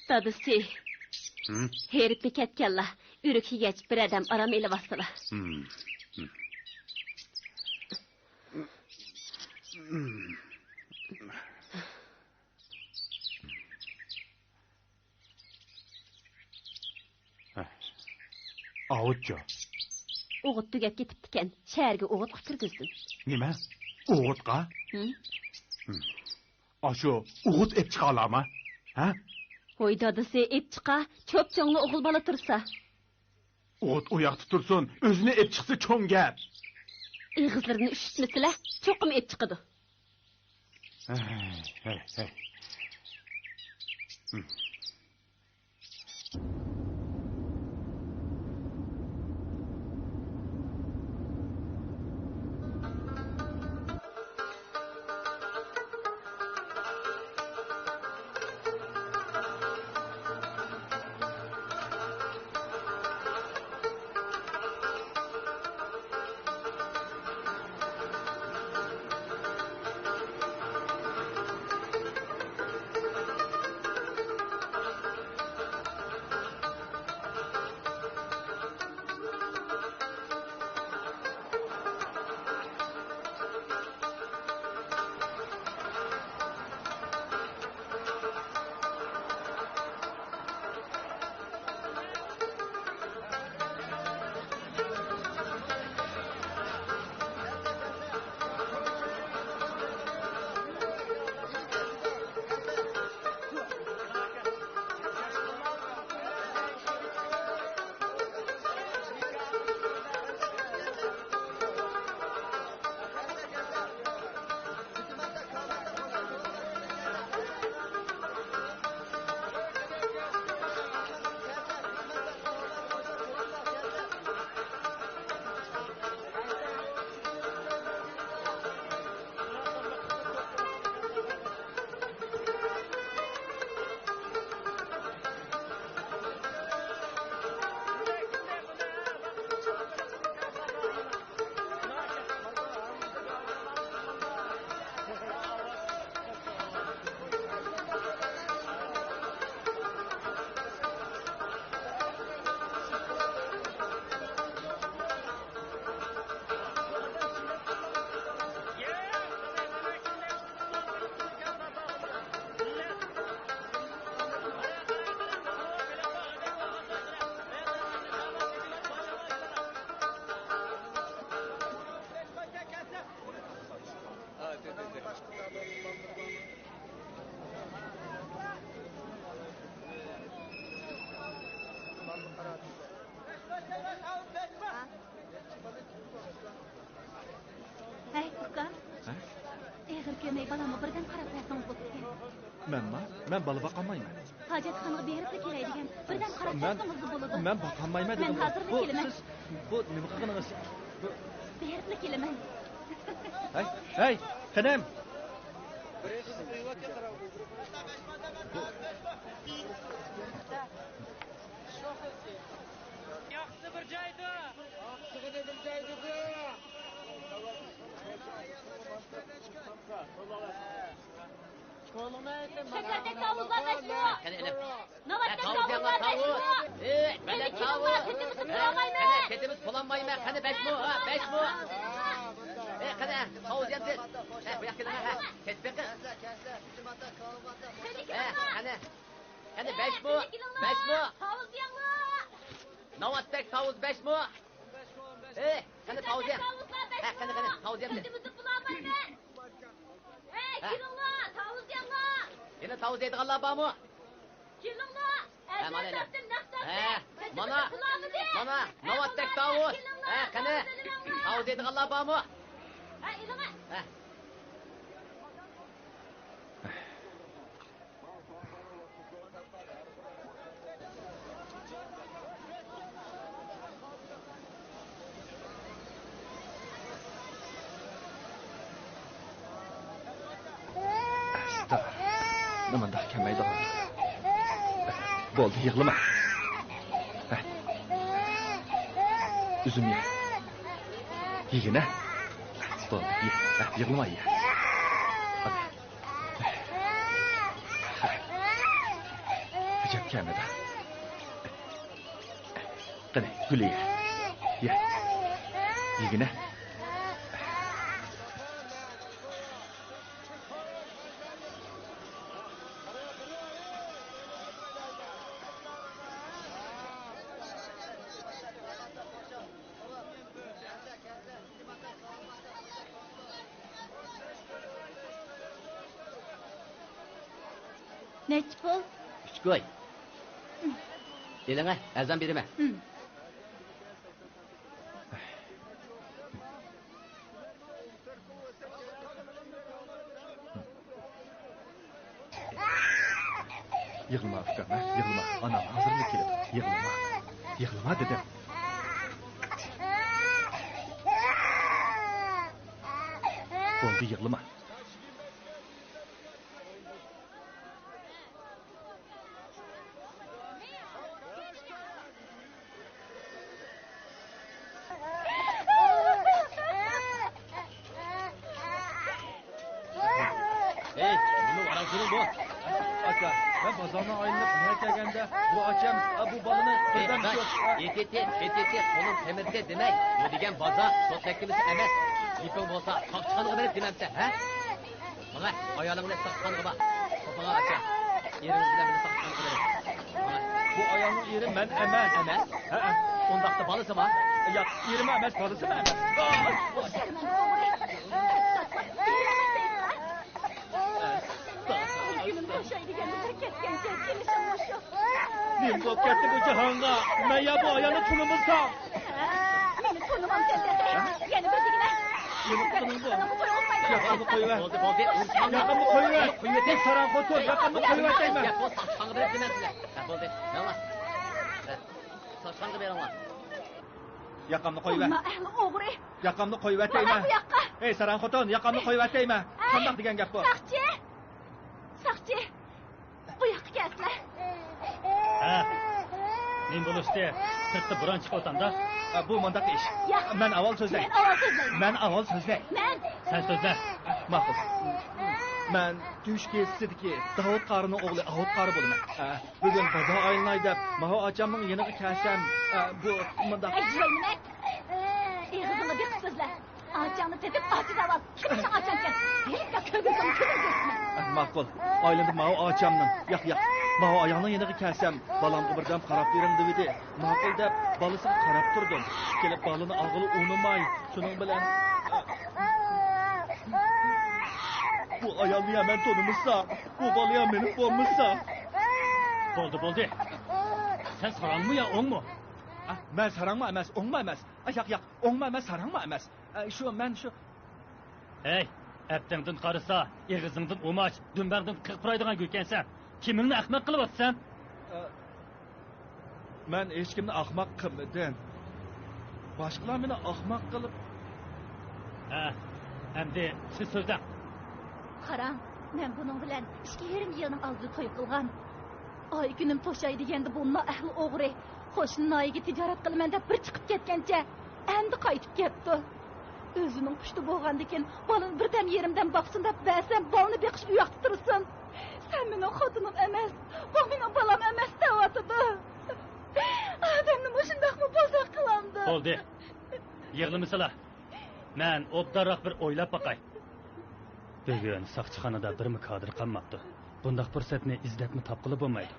دادىسى. ھىم؟ ھېرىپمۇ كەتكەنلا، ئۆرۈك يېگەچ بىر ئادەم ئارام ئېلىۋالسىلا. ھىم. ھىم. ئاۋۇتچۇ؟ ئوغۇت تۈگەپ كېتىپتىكەن، شەھەرگە ئوغۇتقا كىرگۈزدۈم. نېمە؟ ئوغۇتقا؟ ھىم؟ ھىم. ئاشۇ ئوغۇت ئېپ چىقالارما؟ ھە؟ ۋوي دادىسى ئېپچىقا، چوپچوڭلا ئوغۇل بالا تۇرسا. ئوت ئۇياقتا تۇرسۇن، ئۆزىنى ئېپچىقسا چوڭ گەپ. ئېغىزلىرىنى ئۈششۈتمىسىلە، چوقۇم ئېپچىقىدۇ. ھەي، ھەي، ھەي. ھەي، ئۇكام. ھە؟ ئېغىر كۆرمەي بالامغا بىردەم قاراپ بەرسىڭىز بوپتىكەن. مەنما؟ مەن بالا باقالمايمەن. ھاجەتخانىغا بېرىپلا كېلەي دېگەن. بىردەم قاراپ مەن، بەرسىڭىزلا بولىدۇ. مەن باقالمايمەن دېدىم. مەن ھازىرلا بۇ كېلىمەن. سىز، بۇ نېمە قىلغىنىڭىز؟ بۇ بېرىپلا كېلىمەن. ھەي، ھەي، قېنىم! ياقسى بىر جايدا. شەكەردەك تاۋۇزلار بەشمۇ؟ قېنى، ئىنىم. ناۋاتتەك تاۋۇزلار بەشمۇ؟ ئەي، بەلەت تاۋۇز. ئەي، قېنى، كېتىمىز، پۇلانمايمەن. قېنى، بەشمۇ؟ ھە، بەشمۇ؟ ئەي، قېنى، تاۋۇز يەمسىز. ئە، بۇ ياققا كېلىڭە، ھە. كېتىپ بېقىڭ. ئە، قېنى. قېنى، بەشمۇ؟ بەشمۇ؟ تاۋۇز يەڭلار. ناۋاتتەك تاۋۇز بەشمۇ؟ ئەي، قېنى، تاۋۇز يەڭ. ھە، قېنى، قېنى، تاۋۇز يەمسىز. ھەي، ھە. كېلىڭلار، تاۋۇز يەڭلار. يەنە تاۋۇز يەيدىغانلار بارمۇ؟ كېلىڭلار، ھە، مانا ئەزىز ئىنىم. ھە، مانا، مانا، ناۋاتتەك تاۋۇز. ھە، قېنى، تاۋۇز يەيدىغانلار بارمۇ؟ ھە، ئېلىڭە. ھە. ئىشتا. نېمانداق كەلمەيدىغان. بولدى، يىغلىما. ھە. ئۈزۈم يە. يېگىنە. بولدى، يە. ھە، يىغلىما، يە. قېنى. ئەجەب كەلمىدى. قېنى، گۈلى يە. يە. يېگىنە. نەچچە پۇل؟ ئۈچ گۇي. ئېلىڭە، ئەزان بېرىمەن. يىغلىما ئۇكام، ھە؟ يىغلىما. ئاناڭ ھازىرلا كېلىدۇ. يىغلىما. يىغلىما دېدىم. بولدى، يىغلىما. ھەي، نېمە ۋاراڭ-چۇرۇڭ بۇ؟ ئاكا، مەن بازارنى ئايلىنىپ بۇ يەرگە كەلگەندە، بۇ ئاچام، ئا، بۇ بالىنى ھەي، بىردەم ئاداش، شۇ، ئا، ئېتىتى، ئېتىتى، قولۇم تېمىردى دېمەي. بۇ دېگەن بازار، سوت مەھكىمىسى ئەمەس. گېپىڭ بولسا، ساقچىخانىغا بېرىپ دېمەمسەن، ھە؟ ماڭە، ئايالىڭ بىلەن ساقچىخانىغا بار. سوپىغا ئاچا. ئېرىڭىز بىلەن بىللە ساقچىخانىغا بېرىڭ. ماڭە. بۇ ئايالنىڭ ئېرى مەن ئەمەس. ئەمەس؟ ھەئە. ئۇنداقتا بالىسىمۇ؟ ياق، ئېرىمۇ ئەمەس، بالىسىمۇ ئەمەس. شەرمەن ئوغرى. ئەستەغپۇرۇللا. كۈنۈم توشاي دېگەندە بىر كەتكەنچە كېلىشىڭ مۇشۇ. نېمە بولۇپ كەتتى بۇ جاھانغا؟ مەن يا بۇ ئايالنى تونۇمىسام. مېنى تونۇمامسەن تېخى؟ يەنە بىر دېگىنە. نېمە قىلدىڭ بۇ؟ ياقامنى قويۇۋەر. بولدى، بولدى، ئۇرساڭ. ياقامنى قويۇۋەر. قويۇۋېتىڭ. ساراڭ خوتۇن، ياقامنى قويۇۋەتەيمەن. گەپ بولسا، ساقچىخانىغا بېرىپ دېمەمسىلەر. ھە، بولدى، مېڭىڭلار. ھە، ساقچىخانىغا بېرىڭلار. ياقامنى قويۇۋەر. نائەھلى ئوغرى. ياقامنى قويۇۋەتەيمەن. ماڭە بۇ ياققا. ھەي، ساراڭ خوتۇن، ياقامنى قويۇۋەتەيمەن. ھەي، قانداق دېگەن گەپ بۇ؟ ساقچى! ساقچى! بۇ ياققا كەلسىلە. ھە؟ نېمە بولۇشتى؟ سىرتتا بوران چىقىۋاتامدا. ھە، بۇ مۇنداق ئىش. ياق. مەن ئاۋۋال سۆزلەي. مەن ئاۋۋال سۆزلەي. مەن ئاۋۋال سۆزلەي. مەن. سەن سۆزلە. ماقۇل. مەن تۈش كېسىسىدىكى داۋۇت قارىنىڭ ئوغلى ئاۋۇت قارى بولىمەن. ھە، بۈگۈن بازار ئايلىناي دەپ، ماۋۇ ئاچامنىڭ يېنىغا كەلسەم، ئە، بۇ مۇنداق. ئەي، جۇۋاينىمەك! ئېغىزىڭنى بېقىپ سۆزلە. ئاچاڭنى تېپىپ، ئاسىي دەۋال. كىم ساڭا ئاچاڭكەن؟ ھېلىقى كۆرگۈزسەڭ كۆرگۈزمە. ئە، ماقۇل. ئايلىنىپ ماۋۇ ئاچامنىڭ، ياق، ياق، ماۋۇ ئايالنىڭ يېنىغا كەلسەم، بالامغا بىردەم قاراپ بېرىڭ دېۋىدى. ماقۇل دەپ، بالىسىغا قاراپ تۇردۇم. كېلىپ بالىنى ئالغىلى ئۇنىماي، شۇنىڭ بىلەن، بۇ ئايالنى يا مەن تونۇمىسام، بۇ بالا يا مېنىڭ بولمىسا. بولدى، بولدى. سەن ساراڭمۇ يا ئوڭمۇ؟ ئا، مەن ساراڭمۇ ئەمەس، ئوڭمۇ ئەمەس. ئا، ياق، ياق، ئوڭمۇ ئەمەس، ساراڭمۇ ئەمەس. ئا، شۇ، مەن شۇ. ھەي، ئەپتىڭدىن قارىسا، ئېغىزىڭدىن ئۇماچ، دۈمبەڭدىن قىغ پۇرايدىغان گۈلكەنسەن. كىمىڭنى ئەخمەق قىلىۋاتىسەن؟ ئا، مەن ھېچكىمنى ئاخماق قىلمىدىم. باشقىلار مېنى ئاخماق قىلىپ. ھە، ئەمدى سىز سۆزلەڭ. قاراڭ، مەن بۇنىڭ بىلەن ئىككى يېرىم يىلنىڭ ئالدىدا توي قىلغان. ئاي كۈنۈم توشاي دېگەندە بۇ نائەھلى ئوغرى قوشنا ناھىيەگە تىجارەت قىلىمەن دەپ بىر چىقىپ كەتكەنچە، ئەمدى قايتىپ كەپتۇ. ئۆزىنىڭ پۇشتى بولغاندىكىن، بالىنى بىردەم يېرىمدەم باقسۇن دەپ بەرسەم، بالىنى بېقىش ئۇياقتا تۇرسۇن. سەن مېنىڭ خوتۇنۇم ئەمەس، بۇ مېنىڭ بالام ئەمەس دەۋاتىدۇ. ئادەمنى مۇشۇنداقمۇ بوزەك قىلامدۇ؟ بولدى. يىغلىمىسىلا. مەن ئوبدانراق بىر ئويلاپ باقاي. بۈگۈن ساقچىخانىدا بىرمۇ كادىر قالماپتۇ. بۇنداق پۇرسەتنى ئىزدەپمۇ تاپقىلى بولمايدۇ.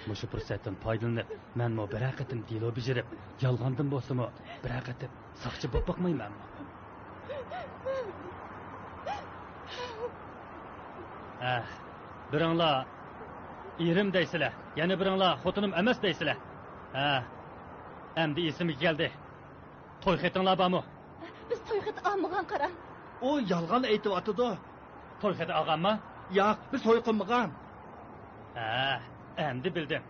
مۇشۇ پۇرسەتتىن پايدىلىنىپ، مەنمۇ بىرەر قېتىم دېلو بېجىرىپ، يالغاندىن بولسىمۇ بىرەر قېتىم ساقچى بولۇپ باقمايمەنمۇ؟ ھە، بىرىڭلار ئېرىم دەيسىلە، يەنە بىرىڭلار خوتۇنۇم ئەمەس دەيسىلە. ھە، ئەمدى ئېسىمگە كەلدى. توي خېتىڭلار بارمۇ؟ بىز توي خېتى ئالمىغان، قاراڭ. ئۇ يالغان ئېيتىۋاتىدۇ. توي خېتى ئالغانما؟ ياق، بىز توي قىلمىغان. ھە، ئەمدى بىلدىم.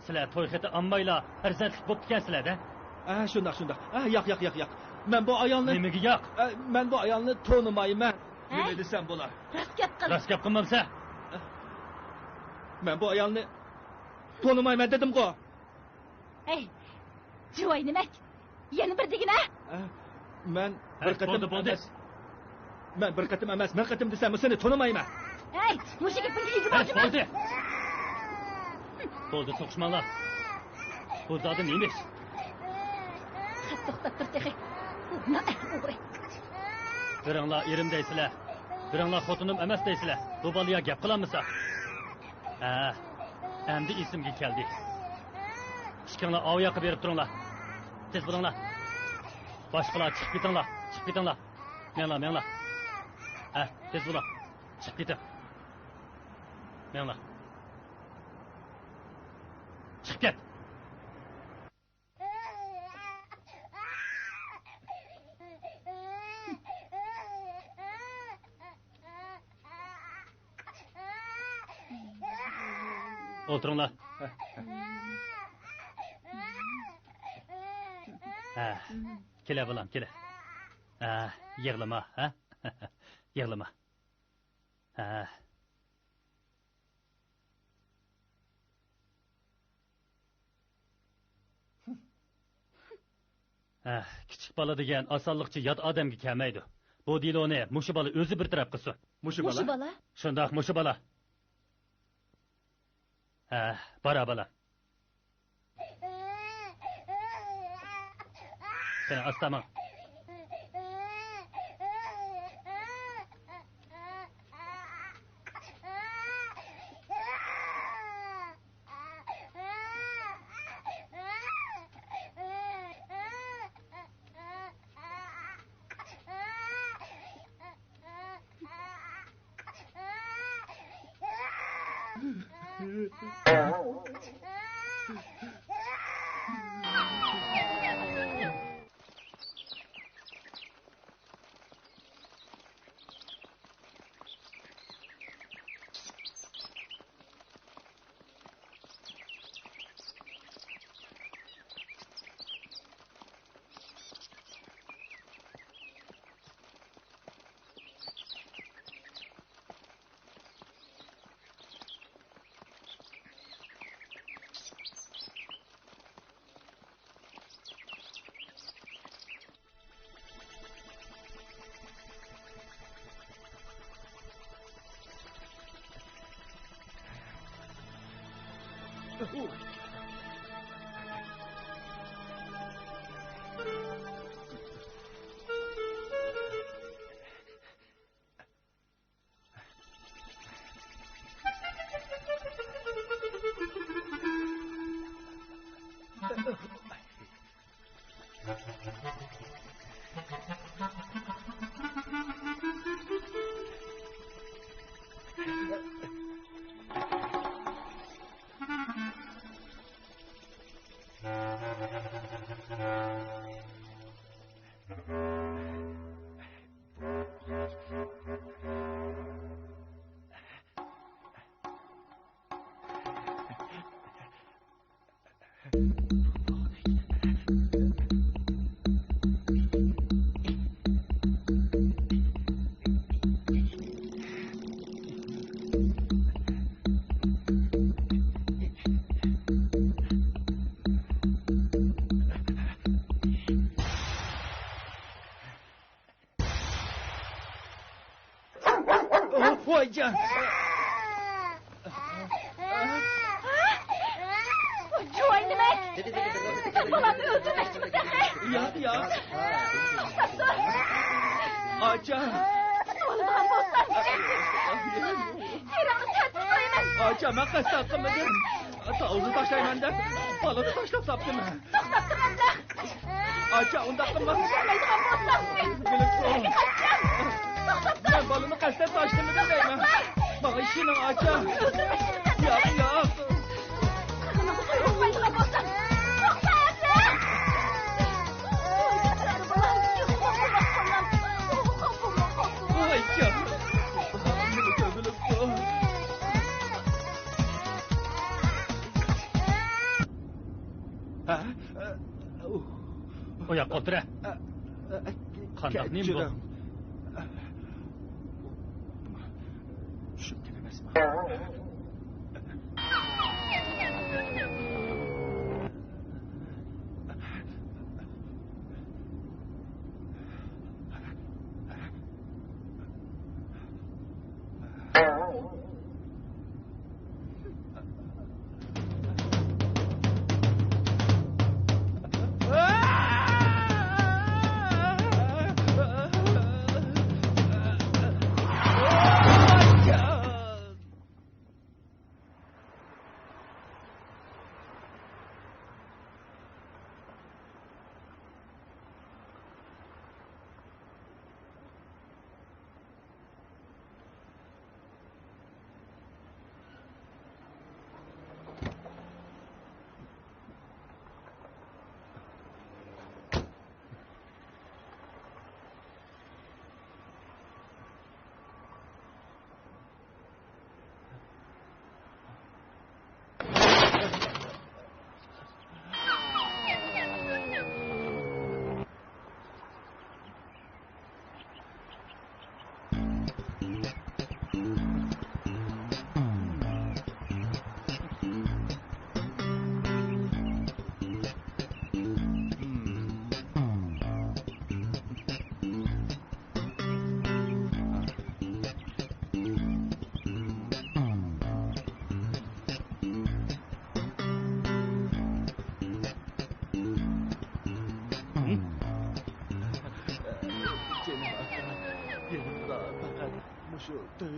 سىلەر توي خېتى ئالمايلا پەرزەنتلىك بوپتىكەنسىلەر-دە. ھە، شۇنداق، شۇنداق. ھە، ياق، ياق، ياق، ياق. مەن بۇ ئايالنى. نېمىگە ياق؟ ھە، مەن بۇ ئايالنى تونۇمايمەن. ھە؟ نېمە دېسەم بولا؟ راست گەپ قىل. راست گەپ قىلمامسەن؟ مەن بۇ ئايالنى تونۇمايمەن دېدىمغۇ. ھەي، جۇۋاينىمەك، يەنە بىر دېگىنە. ئە، مەن بىر قېتىم بولدى، بولدى. ئەمەس. مەن بىر قېتىم ئەمەس، مىڭ قېتىم دېسەممۇ سېنى تونۇمايمەن. ھەي، مۇشۇ گېپىڭگە ئىگە بولدىمەن. بولدى. بولدى، سوقۇشماڭلار. بۇ زادى نېمە ئىش؟ خەپ توختاپ تۇر تېخى. بۇ نائەھلى ئوغرى. بىرىڭلار ئېرىم دەيسىلەر، بىرىڭلار خوتۇنۇم ئەمەس دەيسىلەر. بۇ بالا يا گەپ قىلالمىسا. ھە، ئەمدى ئېسىمگە كەلدى. ئىككىڭلار ئاۋۇ ياققا بېرىپ تۇرۇڭلار. تېز بولۇڭلار. باشقىلار چىقىپ كېتىڭلار، چىقىپ كېتىڭلار. مېڭىڭلار، مېڭىڭلار. ھە، تېز بولۇڭ. چىقىپ كېتىڭ. مېڭىڭلار. ئولتۇرۇڭلار. ھە، كېلە بالام، كېلە. ھە، يىغلىما، ھە؟ يىغلىما. ھە. ھە، كىچىك بالا دېگەن ئاسانلىقچە يات ئادەمگە كەلمەيدۇ. بۇ دېلونى مۇشۇ بالا ئۆزى بىر تەرەپ قىلسۇن. مۇشۇ بالا؟ مۇشۇ بالا؟ شۇنداق، مۇشۇ بالا. ھە، بارا بالام. قېنى، ئاستا ماڭ. ۋايجان! بۇ جۇۋاي نېمە؟ سەن بالامنى ئۆلتۈرمەكچىمۇ تېخى؟ ياق، ياق. توختاپ تۇر. ئاچا! ئالىدىغان بولسام، تېرىڭنى تەتۈر قىلايمەن. ئاچا، مەن قەستەن قىلمىدىم. تاۋۇزنى تاشلايمەن دەپ، بالىنى تاشلاپ ساپتىمەن. توختاپ تۇر ئەبلەخ! ئاچا، ئۇنداق قىلما. ئىشەنمەيدىغان بولساڭ، بىلىپ قوي. مەن بالىنى قەستەن تاشلىمىدىم دەيمەن. ماڭا ئىشىنىڭ، ئاچا. ياق، ياق. قىلىمىغا قويۇلمايدىغان بولساڭ، توختا ئەبلەخ! ۋايجان. بىلىپ قوي، بىلىپ قوي. ھە؟ ئۇ ياققا ئولتۇر. قانداق نېمە بۇ؟ چۈشۈپ كېلىۋەرسىمە.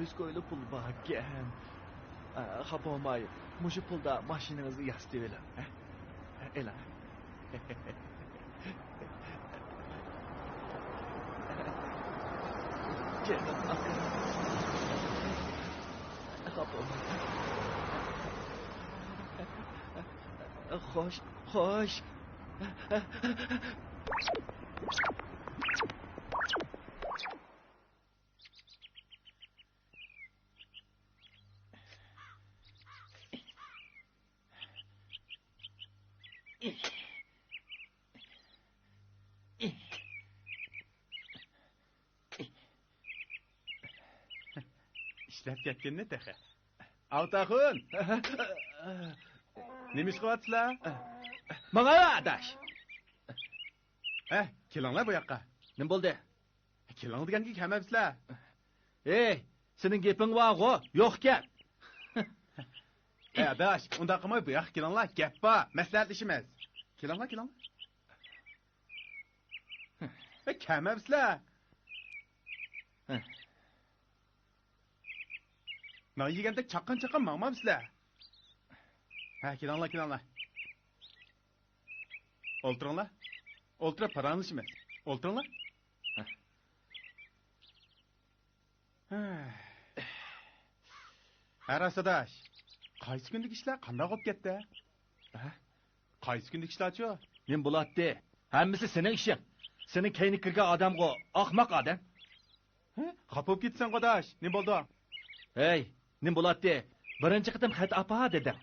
يۈز كويلا پۇل باركەن. ئە، خاپا بولماي، مۇشۇ پۇلدا ماشىنىڭىزنى ياسىتىۋېلىڭ، ھە؟ ئېلىڭ. جېنىم ئاكا. خاپا بولماي. خوش، خوش. ئىشلەپ كەتكىنىنى تېخى. ئاۋۇتاخۇن! نېمە ئىش قىلىۋاتىسىلەر؟ ماڭا ئاداش! ھە، كېلىڭلار بۇ ياققا. نېمە بولدى؟ كېلىڭ دېگەنگە كەلمەپسىلەر. ھېي، سېنىڭ گېپىڭ بارغۇ، يوق گەپ. ھە، ئاداش، ئۇنداق قىلماي بۇ ياققا كېلىڭلار، گەپ بار، مەسلىھەتلىشىمىز. كېلىڭلار، كېلىڭلار. ھە، كەلمەپسىلەر. نان يېگەندەك چاققان-چاققان ماڭمامسىلەر. ھە، كېلىڭلار، كېلىڭلار. ئولتۇرۇڭلار. ئولتۇرۇپ پاراڭلىشىمىز. ئولتۇرۇڭلار. ھە. ھە، راست ئاداش. قايسى كۈندىكى ئىشلار قانداق بولۇپ كەتتى؟ ھە؟ قايسى كۈندىكى ئىشلارچۇ؟ نېمە بولاتتى؟ ھەممىسى سېنىڭ ئىشىڭ. سېنىڭ كەينىگە كىرگەن ئادەمغۇ، ئاخماق ئادەم. ھە؟ خاپا بولۇپ كېتىسەنغۇ ئاداش. نېمە بولدى؟ ھەي، نېمە بولاتتى؟ بىرىنچى قېتىم خەت ئاپا دېدىڭ.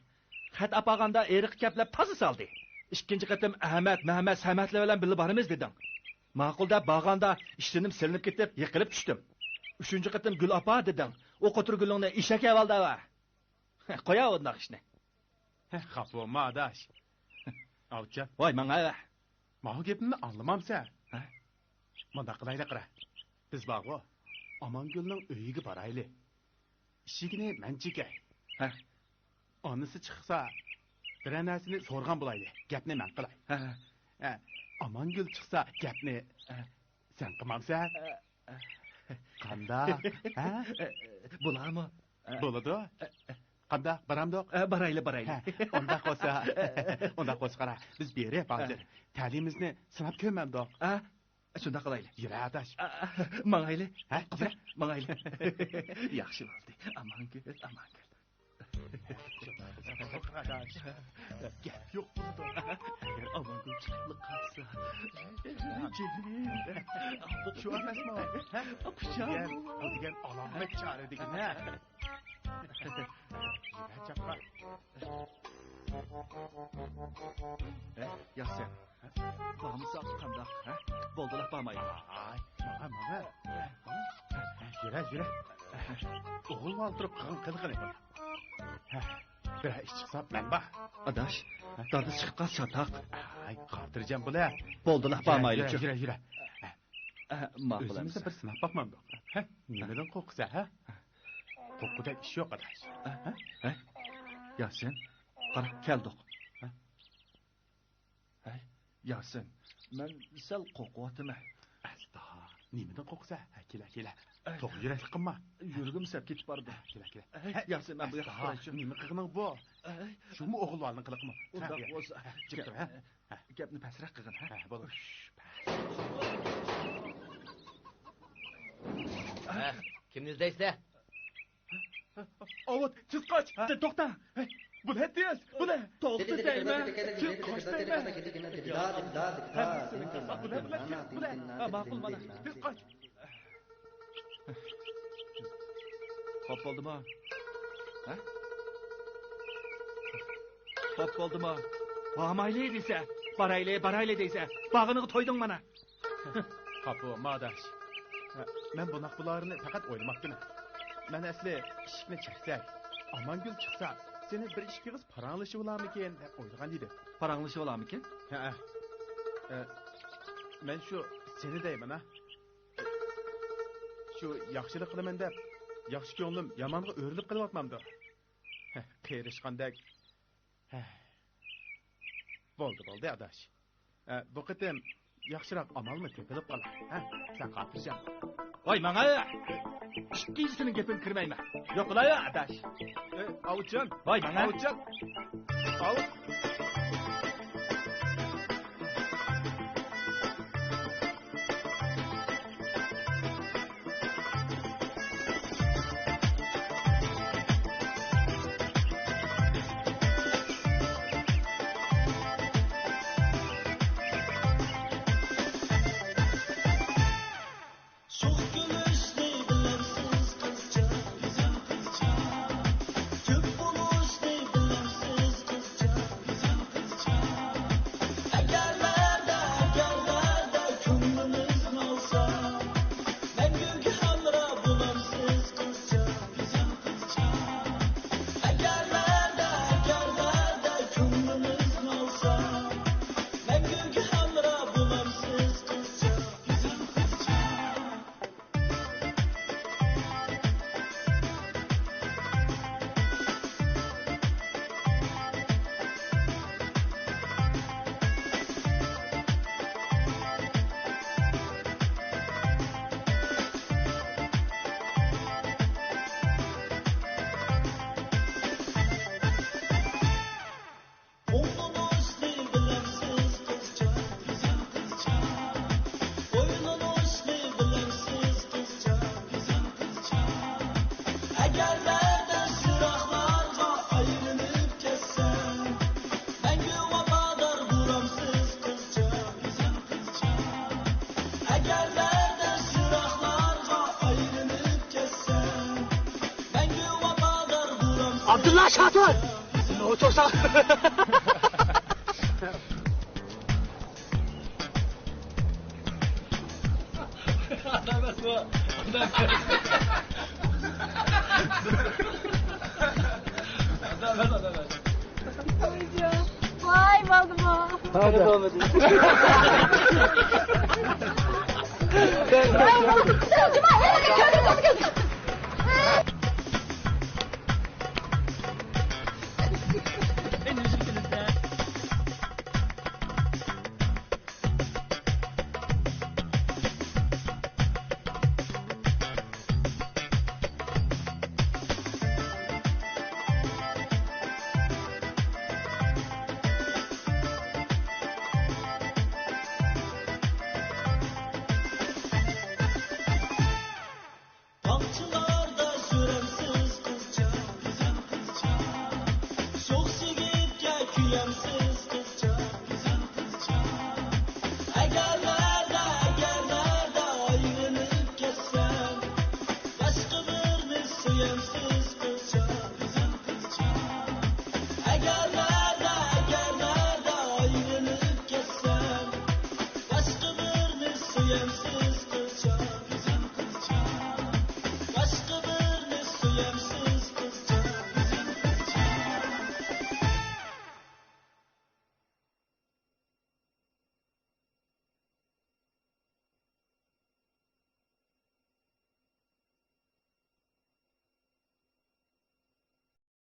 خەت ئاپارغاندا ھېلىقى كەپلەر تازا سالدى. ئىككىنچى قېتىم ئەمەت، مەمەت، سەمەتلەر بىلەن بىللە بارىمىز دېدىڭ. ماقۇل دەپ بارغاندا ئىشتىنىم سېلىنىپ كېتىپ يىقىلىپ چۈشتۈم. ئۈچىنچى قېتىم گۈل ئاپا دېدىڭ. ئۇ قوتۇر گۈلۈڭنى ئېشەك ھەۋالدا بار. قويا ئۇنداق ئىشنى. خاپا بولما ئاداش. ئاۋۇتجان. ۋاي ماڭا. ماۋۇ گېپىمنى ئاڭلىمامسەن؟ ھە؟ مۇنداق قىلايلى قارا. بىز بارغۇ، ئامانگۈلنىڭ ئۆيىگە بارايلى. ئىشىكىنى مەن چېكەي. ھە. ئانىسى چىقسا، بىرەر نەرسىنى سورىغان بولايلى. گەپنى مەن قىلاي. ھە، ھە. ھە، ئامانگۈل چىقسا، گەپنى ھە. سەن قىلمامسەن؟ ھە، ھە. قانداق؟ ھە؟ بولارمۇ؟ بولىدۇ. قانداق، بارامدۇق؟ ھە، بارايلى، بارايلى. ھە، ئۇنداق بولسا، ئۇنداق بولسا قارا، بىز بېرىپ ھازىر ھە. تەلىيىمىزنى سىناپ كۆرمەمدۇق؟ ھە؟ شۇنداق قىلايلى. يۈرە ئاداش. ئا، ماڭايلى. ھە؟ قىزىم، يۈرە. ماڭايلى. ياخشى بولدى. ئامانگۈل، ئامانگۈل. گەپ يوق بۇنىڭدا. ئەگەر ئامانگۈل چىقىپلا قالسا. جېنىم. شۇ ئەمەسمۇ؟ ھە؟ قۇچاق. بۇ دېگەن، بۇ دېگەن ئالامەت چارە دېگىنە. يۈرە چاپقا. ھە، ياسىن. بارمىساق قانداق، ھە؟ بولدىلا، بارمايلى. ئاي، ماڭا، ماڭا. يۈرە، يۈرە. ئوغۇل بالا تۇرۇپ قىلغان قىلىقىنى قىل. بىرەر ئىش چىقسا مەن بار. ئاداش، دادىسى چىقىپ قالسا چاتاق. ئاي، خاتىرجەم بول ھە. بولدىلا، بارمايلى. يۈرە، يۈرە، يۈرە. ماقۇل ئەمىسە. ئۆزىمىزنى بىر سىناپ باقمامدۇق؟ ھە؟ نېمىدىن قورقىسەن، ھە؟ قورققۇدەك ئىش يوق، ئاداش. ھە؟ ھە؟ ياسىن، قارا، كەلدۇق. ھە؟ ھەي، ياسىن، مەن سەل قورقۇۋاتىمەن. ئەستا، نېمىدىن قورقىسەن؟ ھە، كېلە، كېلە. ئەي. توغرا يۈرەكلىك قىلما. يۈرىكىم سەپ كېتىپ بارىدۇ. ھە، كېلە، كېلە. ئەي، ھە، ياسىن، مەن بۇ ياققا ئەستا، بارايچۇ. نېمە قىلغىنىڭ بۇ؟ ئەي. شۇمۇ ئوغۇل بالىنىڭ قىلىقىمۇ؟ ئۇنداق ھە، بولسا، ھە، جىق تۇر، ھە. ھە. گەپنى پەسرەك قىلغىن، ھە؟ ھە، بولىدۇ. ھە، كىمنى ئىزدەيسىلەر؟ ئاۋۇت، تېز قاچ! ھە؟ توختا! بۇنى تېز! بۇنى! توختا دەيمەن! تېز قاچ دەيمەن! بۇنى، بۇنى، بۇنى، بۇنى! ھە، ماقۇل، مانا، تېز قاچ! خوپ بولدىمۇ؟ ھە؟ خوپ بولدىمۇ؟ بارمايلى دېسە، بارايلى، بارايلى دېسە، بارغىنىغا تويدۇڭ مانا! خاپا بولما ئاداش. مەن بۇنداق بۇلارنى پەقەت ئويلىماپتىمەن. مەن ئەسلى ئىشىكنى چەكسەك، ئامانگۈل چىقسا، سېنى بىر ئىككى ئېغىز پاراڭلىشىۋالارمىكىن دەپ ئويلىغان ئىدىم. پاراڭلىشىۋالارمىكىن؟ ھەئە. ئە، مەن شۇ سېنى دەيمەن ھە. شۇ ياخشىلىق قىلىمەن دەپ، ياخشى كۆڭلۈم يامانغا ئۆرۈلۈپ قېلىۋاتمامدۇ؟ ھە، قېرىشقاندەك. ھە. بولدى، بولدى، ئاداش. ئە، بۇ قېتىم ياخشىراق ئامالمۇ تېپىلىپ قالار. ھە، سەن خاتىرجەم. ۋاي ماڭا! ئىككىنچىسىنىڭ گېپىگە كىرمەيمەن. يوقلايا، ئاداش. ئاۋۇتجان. ۋاي ماڭا! ئاۋۇتجان. ئاۋۇت. شوخ كۈلۈشنى بىلەمسىز قىزچاق، گۈزەل قىزچاق؟ كۆپ بولۇشنى بىلەمسىز قىزچاق، گۈزەل قىزچاق؟ ئەگەرلەردە، ئەگەرلەردە كۆڭلىمىز ماڭسا، مەڭگۈگە ھەمراھ بولامسىز قىزچاق، گۈزەل قىزچاق؟ ئەگەرلەردە، ئەگەرلەردە كۆڭلىمىز ماڭسا، مەڭگۈگە ھەمراھ بولامسىز قىزچاق، گۈزەل قىزچاق؟ ئوينىنىشنى بىلەمسىز قىزچاق، گۈزەل قىزچاق؟ ئوينىنىشنى بىلەمسىز قىزچاق، گۈزەل قىزچاق؟ ئەگەردە يىراقلارغا ئايلىنىپ كەتسەم، مەڭگۈ ۋاپادار بولامسىز قىزچاق، گۈزەل قىزچاق؟ ئەگەردە يىراقلارغا ئايلىنىپ كەتسەم، مەڭگۈ ۋاپادار بولامسىز؟ ئابدۇللا شاتۇر! نوچۇرساڭ. ۋاي، بولدىمۇ؟ ھازىر. ۋاي، بولدى.